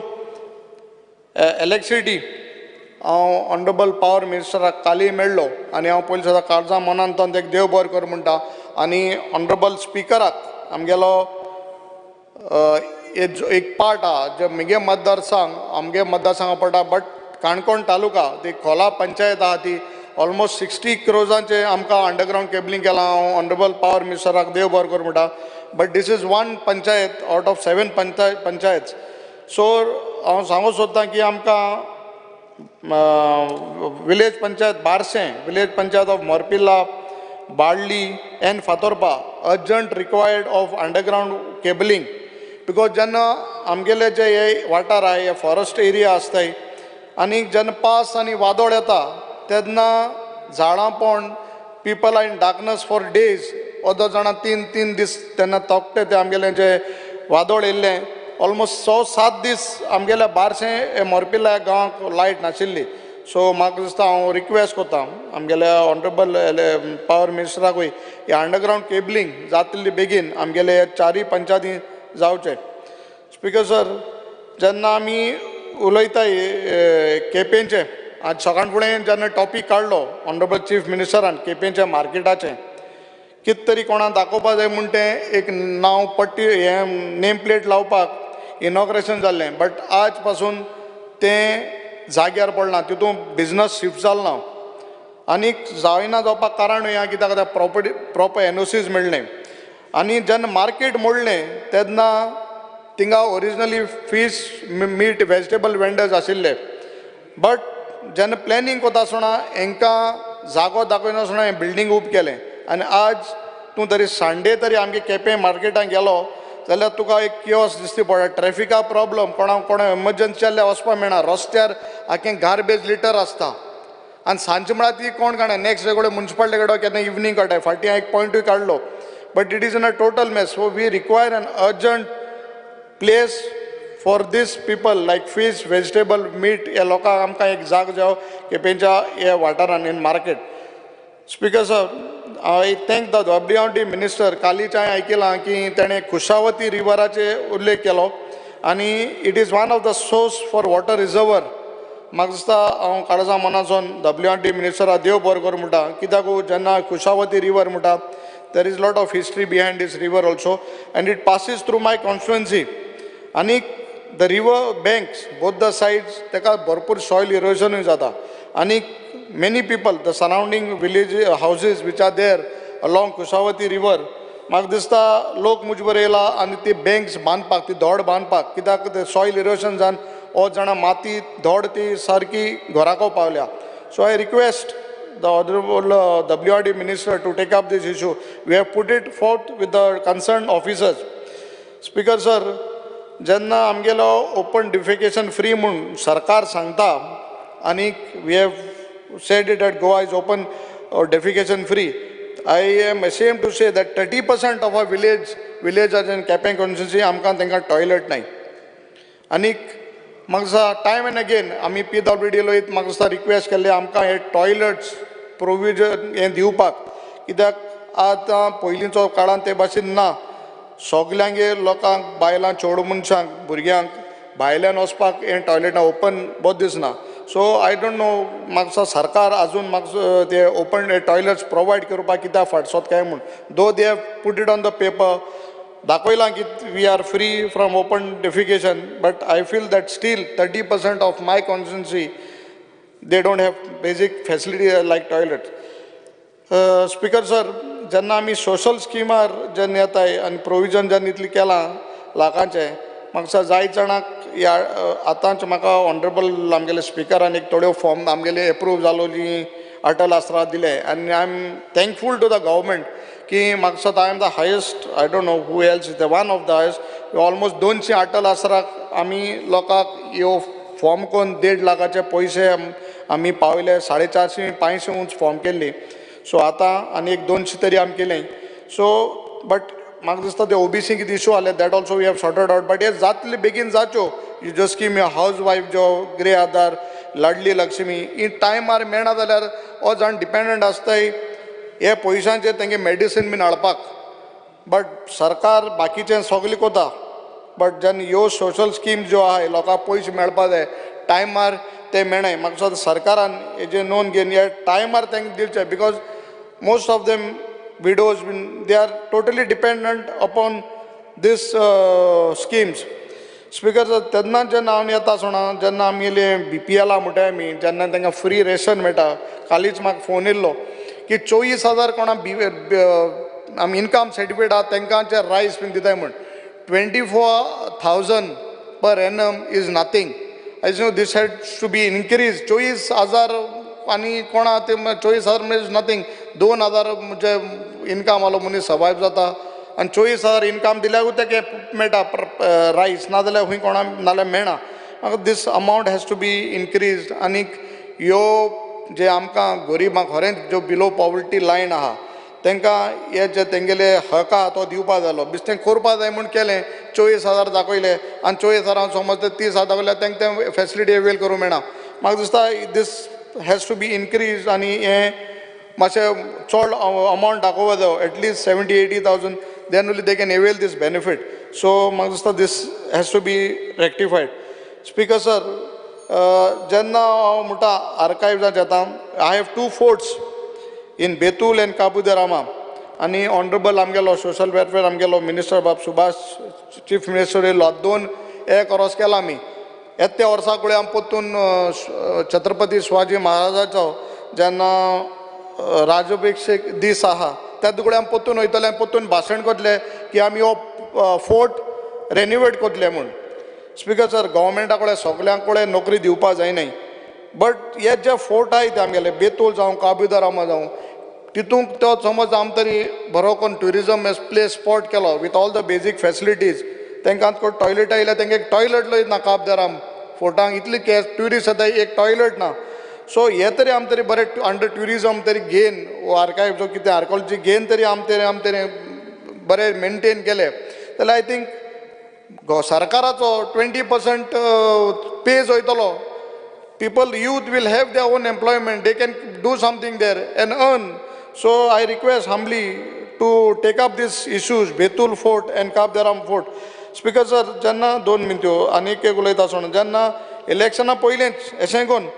Speaker 11: electricity, हांव ऑनरेबल पावर मिनिस्टराक कालय मेळ्ळो आनी हांव पयलीं सदां काळजा मनान तो एक देव बरें कर म्हणटा आनी ऑनरेबल स्पिकराक आमगेलो एक पार्ट आहा जे म्हगे मतदारसंघ आमगे मतदारसंघा पडटा, बट काणकोण तालुका ती खोला पंचायत आहा ती ऑलमोस्ट 60 क्रोजांचे आमकां अंडरग्रावंड केबलिंग केलां. हांव ऑनरेबल पावर मिनिस्टराक देव बरें कर म्हणटा, but this is one panchayat out of 7 panchayat. So हांव सांगूंक सोदतां की आमकां village panchayat Barcem, village panchayat of Morpilla, Balli and Fatorpa urgent required of underground cabling because जेन्ना आमगेले जे हे वाठार आहा हे फॉरेस्ट एरिया आसताय आनी जेन्ना पावस आनी वादळ येता तेन्ना झाडां पण people are in darkness for days. अर्द जाणां 3-3 दीस तेन्ना तोकटे ते आमगेले जे वादळ येयल्लें ऑलमोस्ट 6-7 दीस आमगेल्या बारशें मोरपिल्ला गांवाक लायट नाशिल्ली. सो म्हाका दिसता हांव रिक्वेस्ट करता आमगेल्या ऑनरेबल पावर मिनिस्टराकूय हे अंडरग्रावंड केबलिंग जातली बेगीन आमगेले 4 पंचायती जावचें. स्पीकर सर, जेन्ना आमी उलयता केपेंचें, आज सकाळ फुडें जेन्ना टॉपीक काडलो ऑनरेबल चीफ मिनिस्टरान केपेंच्या मार्केटाचें, कितें तरी कोणाक दाखोवपा जाय म्हूण तें एक नांव पट्टी हें नेम प्लेट लावपाक इनॉग्रेशन जाल्लें, बट आज पासून तें जाग्यार पडलां, तितून बिजनस शिफ्ट जाल ना आनीक जायना जावपाक कारण हें कित्याक आतां प्रॉपर्टी प्रॉपर एनओसीज मेळ्ळें आनी जेन्ना मार्केट मोडलें तेन्ना थिंगा originally fish meat vegetable vendors आशिल्ले, बट जेन्ना प्लॅनिंग करता आसतना हेंकां जागो दाखयनासतना हें बिल्डींग उब केलें आनी आज तूं तरी सांडे तरी आमगे केपें मार्केटान गेलो जाल्यार तुका एक कियोस दिसती पडटा. ट्रॅफिका प्रॉब्लम, कोणाक कोणा एमर्जन्सी जाल्यार वचपाक मेळना, रस्त्यार आख्खें गार्बेज लिटर आसता आनी सांजचे म्हळ्यार ती कोण काडना, नॅक्स्ट डे कडेन मुन्सिपालिटी कडेन केन्ना इवनींग काडटाय. फाटीं हांवें एक पॉयंटूय काडलो, but it is in a total mess. So we require an urgent place for this people like fish, vegetable, meat ह्या लोकांक आमकां एक जाग जाव केपेंच्या ह्या वाठारान in market. Speaker sir, I thank the WRD minister. कालीच हांवें आयकलां की तेणें कुशावती रिवराचे उल्लेख केलो आनी it is one of the source for water reservoir. म्हाका दिसता हांव काळजा मनासून WRD मिनिस्टराक देव बरें करूं म्हणटा, कित्याक जेन्ना कुशावती रिवर म्हणटा there is lot of history behind this river also and it passes through my constituency. आनी the river banks both the sides ताका भरपूर सॉयल इरोजनूय जाता आनी many people, the surrounding village houses which are there along Kushavati river, म्हाका दिसता लोक मुजबर येयला आनी ती बँक्स बांदपाक, ती धोड बांदपाक, कित्याक ते सॉयल इरोजन जावन ओ जाणां माती धोड ती सारकी घराको पावल्या. So I request the honourable WRD minister to take up this issue. We have put it forth with the concern officers. Speaker sir, जेन्ना आमगेलो ओपन डिफिकेशन फ्री म्हूण सरकार सांगता आनी we have said it at Goa is open defecation free, I am ashamed to say that 30% of our villagers in Quepem constituency आमकां तांकां toilet नाही. आनीक म्हाका दिसता टायम एंड अगेन आमी PWD लोयत म्हाका दिसता रिक्वेस्ट केल्ले आमकां हे टॉयलट्स प्रोविजन हें दिवपाक, कित्याक आतां पयलींचो काळान ते भाशेन ना. सगल्यांगे लोकांक, बायलां, चेडूं मनशांक, भुरग्यांक भायल्यान वचपाक हें टॉयलेटां ओपन बरें दिसना. सो I don't know, म्हाका दिसता सरकार आजून म्हाका ते ओपन टॉयलट्स प्रोवायड करपाक कित्याक फाटसोत काय म्हूण. Though they have put it on the paper, दाखयलां की we are free from open defecation, but I feel that still 30% of my constituency they don't have basic facility like toilet. Speaker sir, जेन्ना आमी social स्किमार जेन्ना येताय आनी provision जेन्ना इतलें केलां लाखांचें, म्हाका दिसता जायत जाणांक ह्या आतांच म्हाका ऑनरेबल आमगेले स्पिकरान एक थोड्यो फॉर्म आमगेले एप्रूव जालो जी अटल आसरा दिले आनी I am thankful to the government की म्हाका दिसता I am the highest, I don't know who else is the one of the highest. Almost 200 Atal आसराक आमी लोकांक ह्यो फॉर्म करून 1.5 लाखाचे पयशे आमी पावयले, 450 500 उंच फॉर्म केल्ली. सो आतां आनी एक 200 तरी आमी केलें. सो बट म्हाका दिसता ते OBC कितें इशू आसले that also we have sorted out, but हे जातले बेगीन जाच्यो. ज्यो स्कीम हावज वायफ, ज्यो गृह आधार, लाडली लक्ष्मी, ही टायमार मेळना जाल्यार हो जाण डिपेंडंट आसताय हे पयशांचेर तेंगे मेडिसीन बीन हाडपाक. बट सरकार बाकीचें सगलें कोता, बट जेन्ना ह्यो सोशल स्कीम ज्यो आहाय लोकांक पयशे मेळपा जाय टायमार ते मेळनाय. म्हाका दिसता सरकारान हेजें नोंद घेवन ह्या टायमार तांकां दिवचें, because most of them widows bin they are totally dependent upon these schemes. Speaker sir, तेन्ना जेन्ना हांव येता आसतना जेन्ना आमगेले BPL म्हणटाय आमी, जेन्ना तांकां फ्री रेशन मेळटा, कालीच म्हाका फोन येयल्लो की 24,000 कोणा आमी इनकम सर्टिफिकेट आहा तांकां जे रायस बीन दिताय म्हूण. 24,000 per annum is nothing. I know this had to be increase. 24,000 आनी कोणा ते 24,000 is nothing. 2,000 म्हणजे इनकम आलो मनीस सर्वायव जाता आनी 24,000 इनकम दिल्यारूच तेका मेळटा रायस, नाजाल्यार खंय कोणा नाजाल्यार मेळना. म्हाका this amount has to be increase. आनीक ह्यो जे आमकां गरिबांक खरेंच ज्यो बिलो पॉवर्टी लायन आहा तांकां हे जे तेंगेले हक आहा तो दिवपा जालो. बेश्टें करपा जाय म्हूण केलें, 24,000 दाखयले आनी 24,000 समज ते 30,000 दाखयल्यार तांकां तें फेसिलिटी अवेल करूंक मेळना. म्हाका दिसता this has to be increase आनी हें मातशें चड अमावंट दाखोवपा जायो, at least 70-80,000, then only they can avail this benefit. So म्हाका दिसता this has to be rectified. Speaker sir, जेन्ना हांव म्हणटा आर्कायव्जांत येता, I have 2 forts in Betul and Cabo de Rama. आनी ऑनरेबल आमगेलो सोशल वेलफेअर आमगेलो मिनिस्टर बाब सुभाष चीफ मिनिस्टर येयलो, 2 एक वर्स केला आमी. येता त्या वर्सा कडेन आमी परतून छत्रपती शिवाजी महाराजाचो जेन्ना राजाभिषेक दीस आहा त्या कडेन आमी परतून वयतले आनी परतून भाशण करतले की आमी हो फोर्ट रेनिवेट करतले म्हूण. स्पिकर सर, गव्हर्मेंटा कडेन सगल्यां कडेन नोकरी दिवपा जायनाय, बट हे जे फोर्ट आहाय ते आमगेले बेतूल जावं काबू the Rama जावं, तितूंक तो समज आम तरी बरो करून ट्युरिजम एज प्लेस स्पॉट केलो with all the basic facilities. तांकां आतां टॉयलेट आयल्यार तांकां एक टॉयलट लय ना काब the Rama फोर्टांक, इतले केस ट्युरिस्ट येता एक टॉयलट ना. सो हे तरी आम तरी बरें अंडर ट्युरिजम तरी घेवन वो आर्कायव जो कितें आर्कोलॉजी घेवन तरी आम तरी बरें मेनटेन केलें जाल्यार I think सरकाराचो 20% पेज वयतलो. People, youth will have their own employment, they can do something there and earn. So I request humbly to take up these issues, Betul Fort and Cabo de Rama Fort. Speaker sir, जेन्ना 2 मिनट्यो आनीक एक उलयता आसतना, जेन्ना इलेक्शना पयलींच अशें करून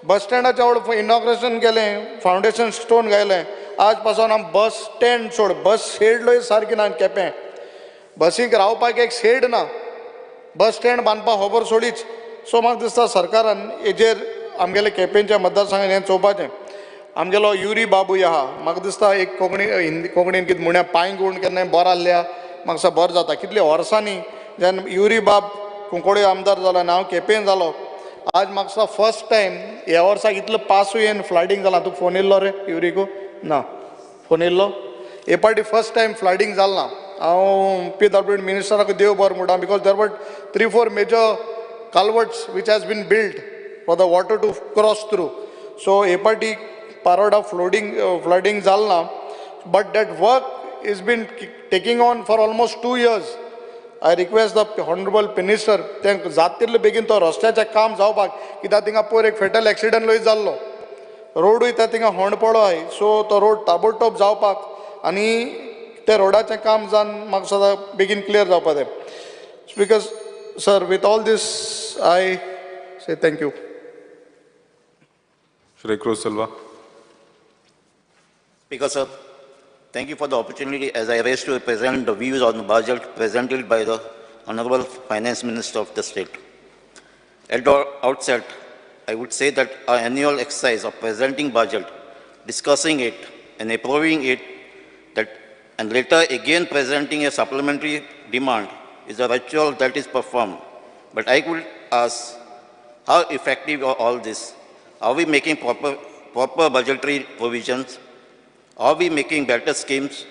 Speaker 11: बस स्टँडाच्या वड इनॉग्रेशन केलें, फावंडेशन स्टोन घायलें, आज पासून आम बस स्टँड सोड बस शेड लय सारकी ना केपें, बसीक रावपाक एक शेड ना, बस स्टँड बांदपाक खबर सोडीच. सो म्हाका दिसता सरकारान हेजेर आमगेले केपेंच्या मतदारसंघान हें चोवपाचें. आमगेलो युरी बाबूय आहा, म्हाका दिसता एक कोंकणी हिंदी कोंकणीन कितें म्हणया पांय गुण केन्नाय बरो आहल्या म्हाका दिसता बरें जाता. कितले वर्सांनी जेन्ना युरी बाब कुंकळ्ळे आमदार जालो आनी हांव केपेन जालो, आज म्हाका फर्स्ट टायम ह्या वर्साक इतलो पासूय येवन फ्लडींग जालां. तुका फोन येयल्लो रे युरिको? ना फोन येयल्लो. हे पाटी फर्स्ट टायम फ्लडींग जालें ना. हांव पीडब्ल्यूडी मिनिस्टराक देव बरें म्हणटा, because there were 3-4 major culverts which has been built for the water to cross through. So हे पाटी पारोडा फ्लडींग जालें ना, but that work is been taking on for almost 2 years. I request the honourable minister तें जाता तितले बेगीन तो रस्त्याचें काम जावपाक, कित्याक थिंगा पयर एक फेटल एक्सिडंट जाल्लो, रोडूय त्या थिंगा होंड पडलो आहाय. सो तो रोड ताबडतोब जावपाक आनी त्या रोडाचें काम जावन म्हाका सदां बेगीन क्लियर जावपाक जाय. Speaker sir, with all this I say thank you.
Speaker 9: Shri Cruz Silva.
Speaker 4: Speaker sir, thank you for the opportunity as I raise to present the views on the budget presented by the Honorable Finance Minister of the state. At the outset, I would say that our annual exercise of presenting budget, discussing it and approving it, that and later again presenting a supplementary demand is a ritual that is performed. But I would ask, how effective are all this? Are we making proper budgetary provisions? Are we making better schemes?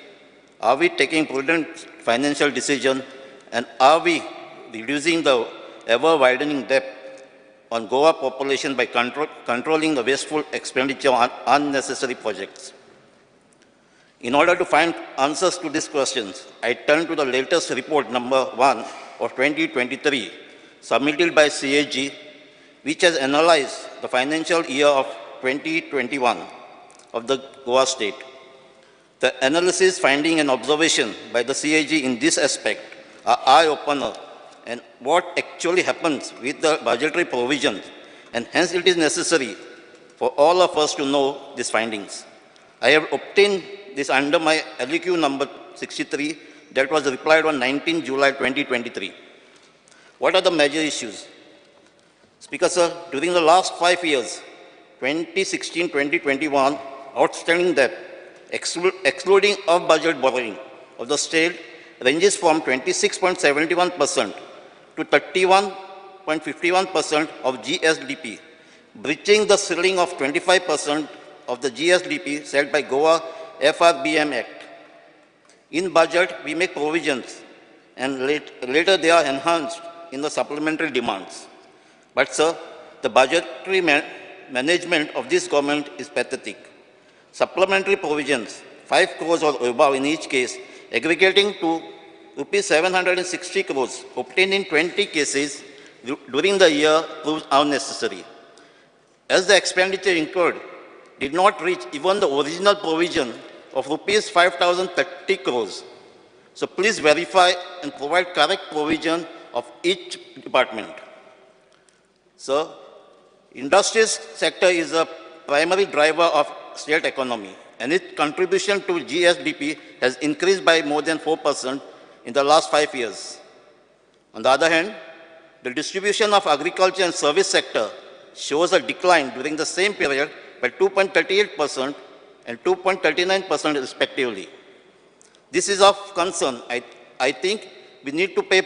Speaker 4: Are we taking prudent financial decisions? And are we reducing the ever-widening debt on Goa population by controlling the wasteful expenditure on unnecessary projects? In order to find answers to these questions, I turn to the latest report number 1 of 2023, submitted by CAG, which has analyzed the financial year of 2021 of the Goa state. The analysis, finding and observation by the CAG in this aspect are eye-opener and what actually happens with the budgetary provisions, and hence it is necessary for all of us to know these findings. I have obtained this under my LEQ number 63 that was replied on 19 July 2023. What are the major issues? Speaker sir, during the last 5 years, 2016-2021, outstanding debt, excluding off-budget borrowing of the state, ranges from 26.71% to 31.51% of GSDP, breaching the ceiling of 25% of the GSDP set by Goa FRBM Act. In budget, we make provisions and later they are enhanced in the supplementary demands. But sir, the budgetary management of this government is pathetic. Supplementary provisions, 5 crores or above in each case, aggregating to rupees 760 crores obtained in 20 cases during the year proves unnecessary, as the expenditure incurred did not reach even the original provision of rupees 5,030 crores. So please verify and provide correct provision of each department. Sir, industries sector is a primary driver of state economy, and its contribution to GSDP has increased by more than 4% in the last 5 years. On the other hand, the distribution of agriculture and service sector shows a decline during the same period by 2.38% and 2.39% respectively. This is of concern. I think we need to pay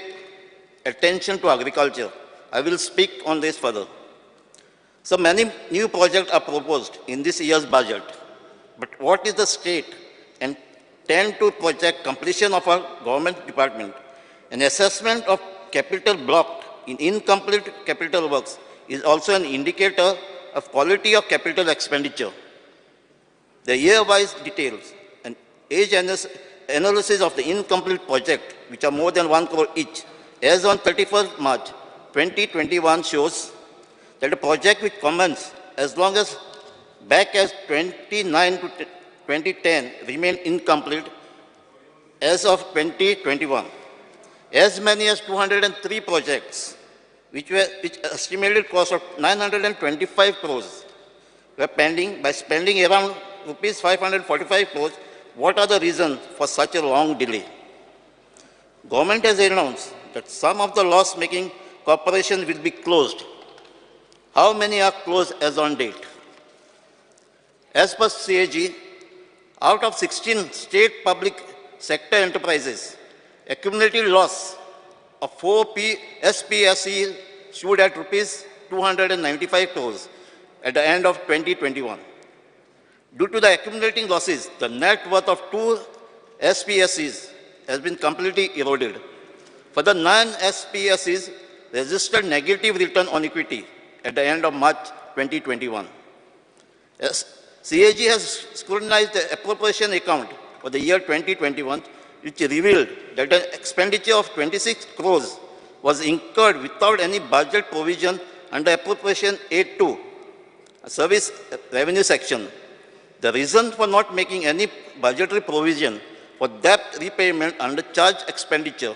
Speaker 4: attention to agriculture. I will speak on this further. So many new projects are proposed in this year's budget, but what is the state and tend to project completion of our government department? An assessment of capital blocked in incomplete capital works is also an indicator of quality of capital expenditure. The year-wise details and age analysis of the incomplete project, which are more than 1 crore each, as on 31st March 2021 shows that a project which commenced as long as back as 29 to 2010 remained incomplete as of 2021. As many as 203 projects, which estimated cost of 925 crores, were pending by spending around rupees 545 crores. What are the reasons for such a long delay? Government has announced that some of the loss-making corporations will be closed. How many are closed as on date? As per CAG, out of 16 state public sector enterprises, accumulative loss of 4 SPSE stood at rupees 295 crores at the end of 2021. Due to the accumulating losses, the net worth of 2 SPSCs has been completely eroded. For the 9 SPSCs registered negative return on equity at the end of March 2021. CAG has scrutinized the appropriation account for the year 2021, which revealed that an expenditure of 26 crores was incurred without any budget provision under Appropriation 8.2, Service Revenue Section. The reason for not making any budgetary provision for debt repayment under charge expenditure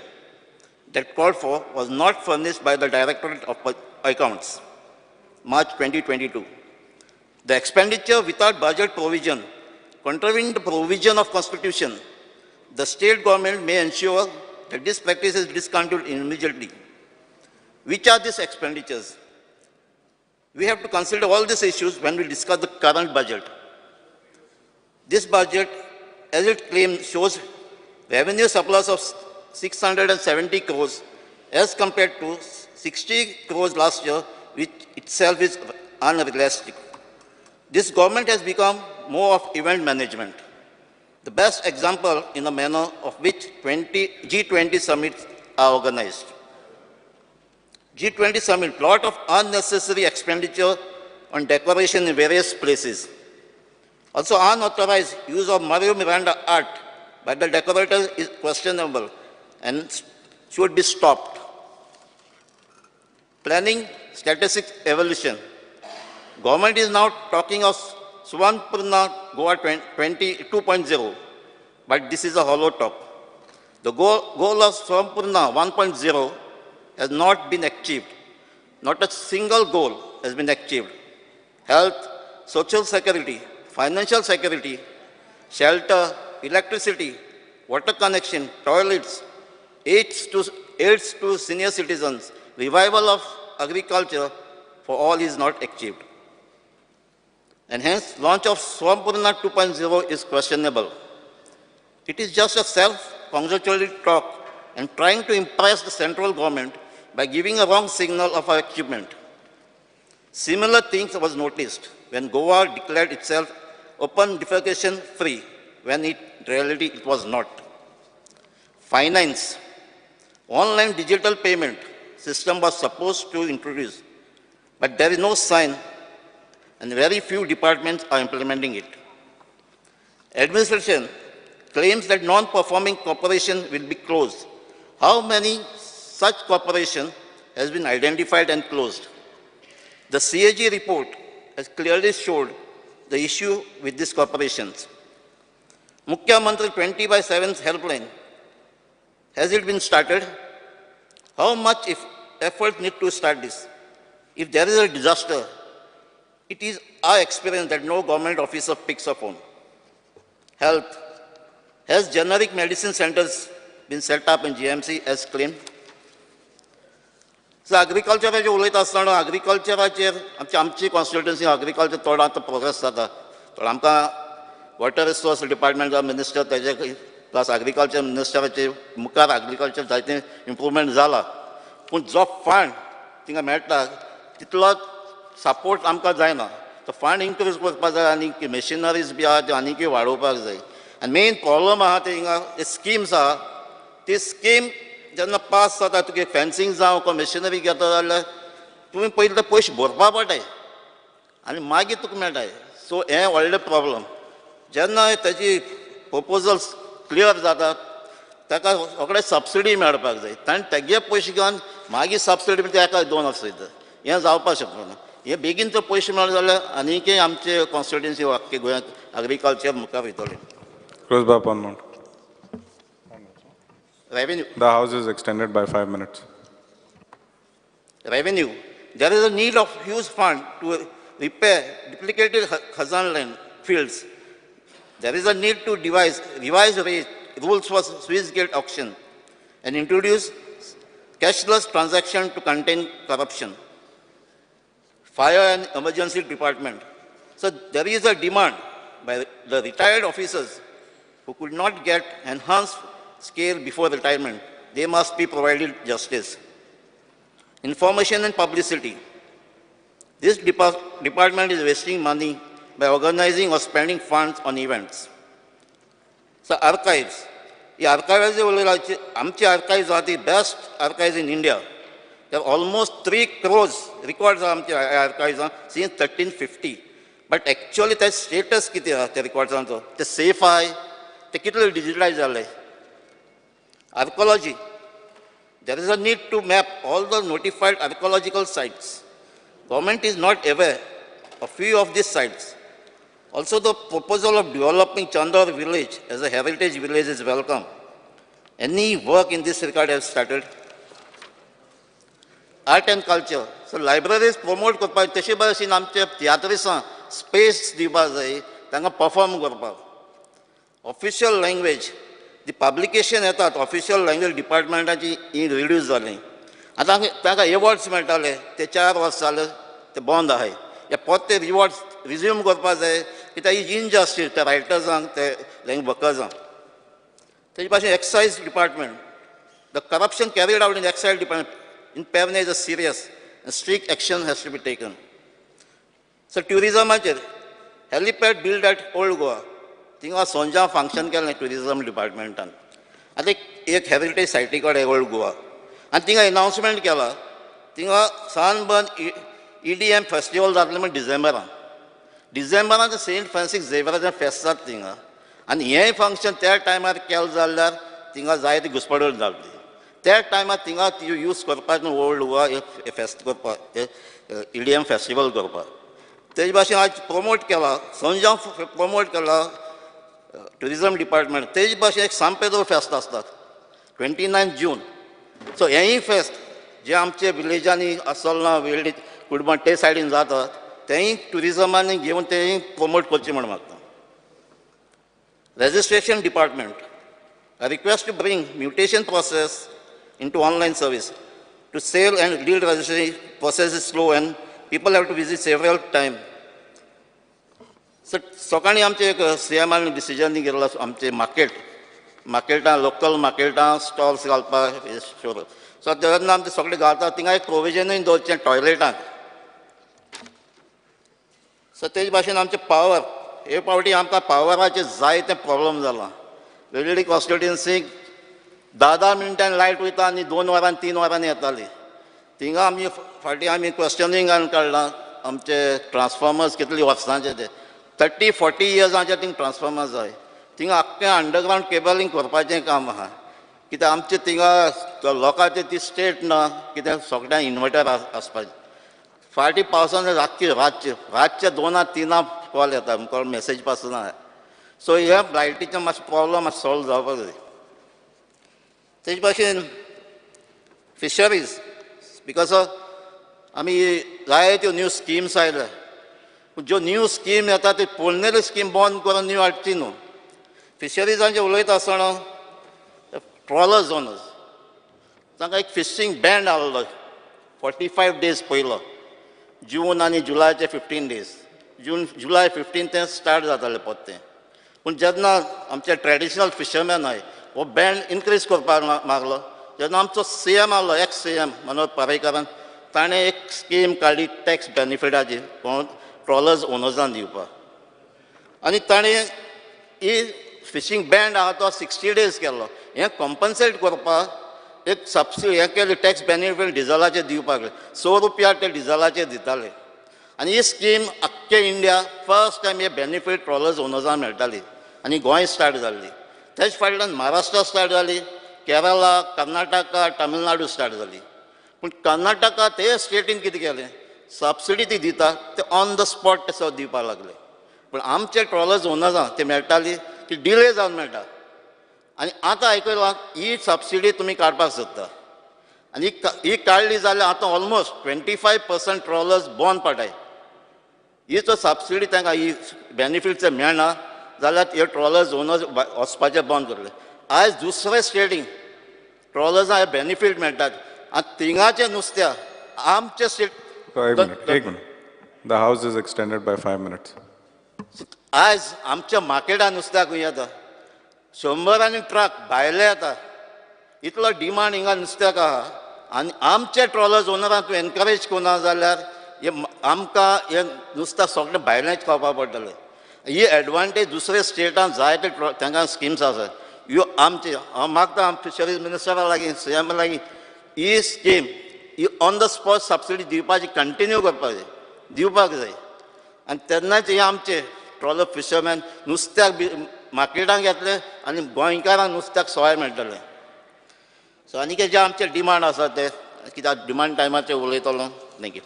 Speaker 4: that called for was not furnished by the Directorate of Accounts, March 2022. The expenditure without budget provision, contravening the provision of Constitution, the state government may ensure that this practice is discontinued immediately. Which are these expenditures? We have to consider all these issues when we discuss the current budget. This budget, as it claims, shows revenue surplus of 670 crores as compared to 60 crores last year, which itself is unrealistic. This government has become more of event management. The best example in the manner of which G20 summits are organized. G20 summit, lot of unnecessary expenditure on decoration in various places. Also, unauthorized use of Mario Miranda art by the decorators is questionable and should be stopped. Planning, statistics, evolution. Government is now talking of Swampurna Goa 2.0, but this is a hollow talk. The goal of Swampurna 1.0 has not been achieved. Not a single goal has been achieved. Health, social security, financial security, shelter, electricity, water connection, toilets, aids to senior citizens, revival of agriculture for all is not achieved. And hence, launch of Swampurna 2.0 is questionable. It is just a self-congratulatory talk and trying to impress the central government by giving a wrong signal of our achievement. Similar things was noticed when Goa declared itself open defecation free, when in reality it was not. Finance. Online digital payment system was supposed to introduce, but there is no sign and very few departments are implementing it. Administration claims that non-performing corporation will be closed. How many such corporation has been identified and closed? The CAG report has clearly showed the issue with these corporations. Mukhya Mantri 20/7 helpline, has it been started? How much effort need to start this? If there is a disaster, it is our experience that no government officer picks a phone. Health. Has generic medicine centers been set up in GMC as claimed? So agriculture उलयता आसतना agricultureचेर आमची constituency agriculture थोडो आतां progress जाता. थोडो आमकां water resource department minister तेजे plus agriculture मिनिस्टराचे मुखार एग्रीकल्चर जायते इम्प्रूवमेंट जाला, पूण जो फंड थिंगा मेळटा तितलो सपोर्ट आमकां जायना. तो फंड इनक्रीज करपाक जाय आनी मशिनरीज बी आहा त्यो आनीकय वाडोवपाक जाय. आनी मेन प्रॉब्लम आहा ते हिंगा स्किम्स आहा, ती स्कीम जेन्ना पास जाता तुगे फेन्सिंग जावं को मशिनरी घेता जाल्यार तुवें पयलीं ते पयशे भरपा पडटाय आनी मागीर तुका मेळटाय. सो हें व्हडलें प्रॉब्लम. जेन्ना तेजी प्रपोजल्स क्लियर जातात ताका सगळे सबसिडी मेळपाक जाय, ताणें तेगे पयशे घेवन मागीर सबसिडी एका दोन आसता. हें जावपाक शकना. हे बेगीन जर पयशे मेळ्ळे जाल्यार आनीकय आमचे कॉन्स्टिट्युएन्सी आख्खे गोंयांत एग्रीकल्चर मुखार वयतलें. Revenue.
Speaker 9: The House is extended by 5 minutes.
Speaker 4: Revenue. There is a need of huge fund to repair duplicated Khazan land fields. There is a need to revise rules for Swiss gate auction and introduce cashless transaction to contain corruption. Fire and Emergency Department. So there is a demand by the retired officers who could not get enhanced scale before retirement. They must be provided justice. Information and publicity. This department is wasting money by organizing or spending funds on events. So archives. The archives, आमचे archives are the best archives in India. There are almost 3 crores records आमचे archives since 1350. But actually that status कितें आहा त्या रिकॉर्ड्सांचो, ते safe आहाय, ते कितले डिजिटलायज जाले. Archaeology. There is a need to map all the notified archaeological sites. Government is not aware of few of these sites. Also, the proposal of developing Chandor village as a heritage village is welcome. Any work in this regard has started. Art and culture. So libraries promote करपाक तशे भाशेन आमचे तियात्रिसां space दिवपाक जाय तांकां perform करपाक. Official language, ती publication येतात ऑफिशियल लँग्वेज डिपार्टमेंटाची ही रिड्यूस जाली. आतां तांकां एवॉर्ड्स मेळटाले ते 4 वर्स जाले ते बंद आहाय. हे परते रिवॉर्ड्स रिज्यूम करपाक जाय कित्याक ही इनजस्टीस त्या रायटर्सांक ते लँग्वेज वर्कर्सांक. तेजे भाशेन excise department, the corruption carried out in excise department in Pernem is a serious and strict action has to be taken. So ट्युरिजमाचेर helipad build at old Goa, थिंगा सोंजा function केलें tourism डिपार्टमेंटान. आतां एक heritage सायटी कडेन old Goa आनी थिंगा एनावन्समेंट केला, थिंगा sunburn EDM festival जातलें म्हण डिसेंबरान. डिसेंबरान सेंट फ्रांसीस झेवियराचें फेस्त जाता थिंगा आनी हें फंक्शन त्या टायमार केलें जाल्यार थिंगा जायती घुसपडण जातली. त्या टायमार थिंगा यूज करपाक न्हू ओल्ड गोवा हे फेस्त करपाक, EDM festival करपाक. तेजे भाशेन आज प्रमोट केला, सोंजांव प्रमोट केला ट्युरिजम डिपार्टमेंट. तेजे भाशेन एक सांपेदो फेस्त आसतात 29 जून. सो हेंय फेस्त जे आमचे विलेजांनी आसोलना वेल्डी कुटुंबां ते सायडीन जातात तेंय ट्युरिजमांनी घेवन तेंय प्रमोट करचें म्हूण मागता. Registration department, I request to bring mutation process into online service. To sale and deal registration process is slow and people have to visit several time. So सकाळीं आमचे एक सीएमान डिसिजन घेतला आमचे मार्केट मार्केटां लोकल मार्केटां स्टॉल्स घालपाक शोर. So तेन्ना आमचे सगळे घालता थिंगा एक प्रोविजनूय दवरचें टॉयलेटांक. सो तेज भाशेन आमचे पावर, हे फावटी आमकां पावराचें जायते प्रॉब्लम जाला. वेल्ली कॉन्स्टिट्युएन्सीक 10-10 मिनटान लायट वयता आनी 2 वरां 3 वरांनी येताली. थिंगा आमी फाटीं आमी क्वेश्चनिंगान काडलां आमचे ट्रान्सफॉर्मर्स कितली वर्सांचे ते 30-40 इयर्सांचे थिंग ट्रान्सफॉर्मर्स जाय. थिंगा आख्खें अंडरग्रावंड केबलिंग करपाचें काम आहा कित्याक आमचे थिंगा लोकांचे ती स्टेट ना कित्याक सगळ्यांक इन्वर्टर आसपाचें. फाटीं पावसान रातचे रातचे 2-3 कॉल येता, कॉल मॅसेज पासून आहा. सो ह्या लायटीचें मातशें प्रॉब्लम मातशें सॉल्व जावपाक जाय. तेजे भाशेन फिशरीज, because आमी जायत्यो न्यू स्किम्स आयल्या, पूण ज्यो न्यू स्कीम येता त्यो पोरनेली स्कीम बंद करून न्यू हाडची न्हू. फिशरीजांचें उलयता आसतना ट्रॉलर्स ओनर्स तांकां एक फिशींग बँड आहलो 45 डेज पयलो, जून आनी जुलायचे 15 डेज, जून जुलाय 15 ते स्टार्ट जातालें परतें. पूण जेन्ना आमचे ट्रेडिशनल फिशरमॅन आहाय हो बँड इनक्रीज करपाक मागलो, जेन्ना आमचो सीएम आहलो एक्स सीएम मनोहर पर्रीकारान, ताणें एक स्कीम काडली टॅक्स बेनिफिटाची कोण ट्रॉलर्स ओनर्सान दिवपाक, आनी ताणें ही फिशींग बँड आहा तो 60 डेज केलो. हें कॉम्पन्सेट करपाक एक सबसिडी हें केली टॅक्स बेनिफीट डिजलाचेर दिवपाक 100 रुपया ते डिजलाचेर दिताले. आनी ही स्कीम आख्खे इंडिया फर्स्ट टायम हे बेनिफीट ट्रॉलर्स ओनर्सांक मेळटाली आनी गोंय स्टार्ट जाल्ली. तेच फाटल्यान महाराष्ट्रा स्टार्ट जाली, केरला, कर्नाटका, तमिळनाडू स्टार्ट जाली. पूण कर्नाटका ते स्टेटीन कितें केलें, सबसिडी ती दिता ते ऑन the spot ते सगळें दिवपाक लागले. पूण आमचे ट्रॉलर्स ओनर्सांक ते मेळटाली ती डिले जावन मेळटा. आनी आतां आयकलां ही सबसिडी तुमी काडपाक सोदता आनी ही काडली जाल्यार आतां ऑलमोस्ट 25% ट्रॉलर्स बंद पडटाय. ही जो सबसिडी तांकां ही बेनिफीट जर मेळना जाल्यार हे ट्रॉलर्स ओनर्स वचपाचें बंद करतले. आयज दुसरे स्टेटींक ट्रॉलर्सांक हे बेनिफीट मेळटात आनी थिंगाचें नुस्त्या आमचे स्टेट.
Speaker 9: एक minute, the house is extended by 5 minutes.
Speaker 4: आयज आमच्या मार्केटान नुस्त्याक खंय येता 100 ट्रक भायले येता, इतलो डिमांड हिंगा नुस्त्याक आहा. आनी आमचे ट्रॉलर्स ओनरांक तूं एनकरेज करना जाल्यार हे आमकां हे नुस्त्या सगळें भायलेंच खावपाक पडटलें. ही एडवांटेज दुसऱ्या स्टेटान जायते तांकां स्किम्स आसात ह्यो आमचे. हांव मागता फिशरीज मिनिस्टरा लागीं, सीएमा लागीं, ही स्कीम ही ऑन the spot subsidy दिवपाची कंटिन्यू करपाक जाय, दिवपाक जाय. आनी तेन्नाच हे आमचे ट्रॉलर फिशरमॅन नुस्त्याक बी मार्केटाक येतले आनी गोंयकारांक नुस्त्याक सवाय मेळटलें. सो आनी जे आमचे डिमांड आसा ते कित्याक डिमांड टायमाचेर उलयतलो. Thank you.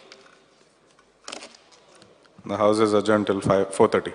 Speaker 9: The House is adjourned till 4:30.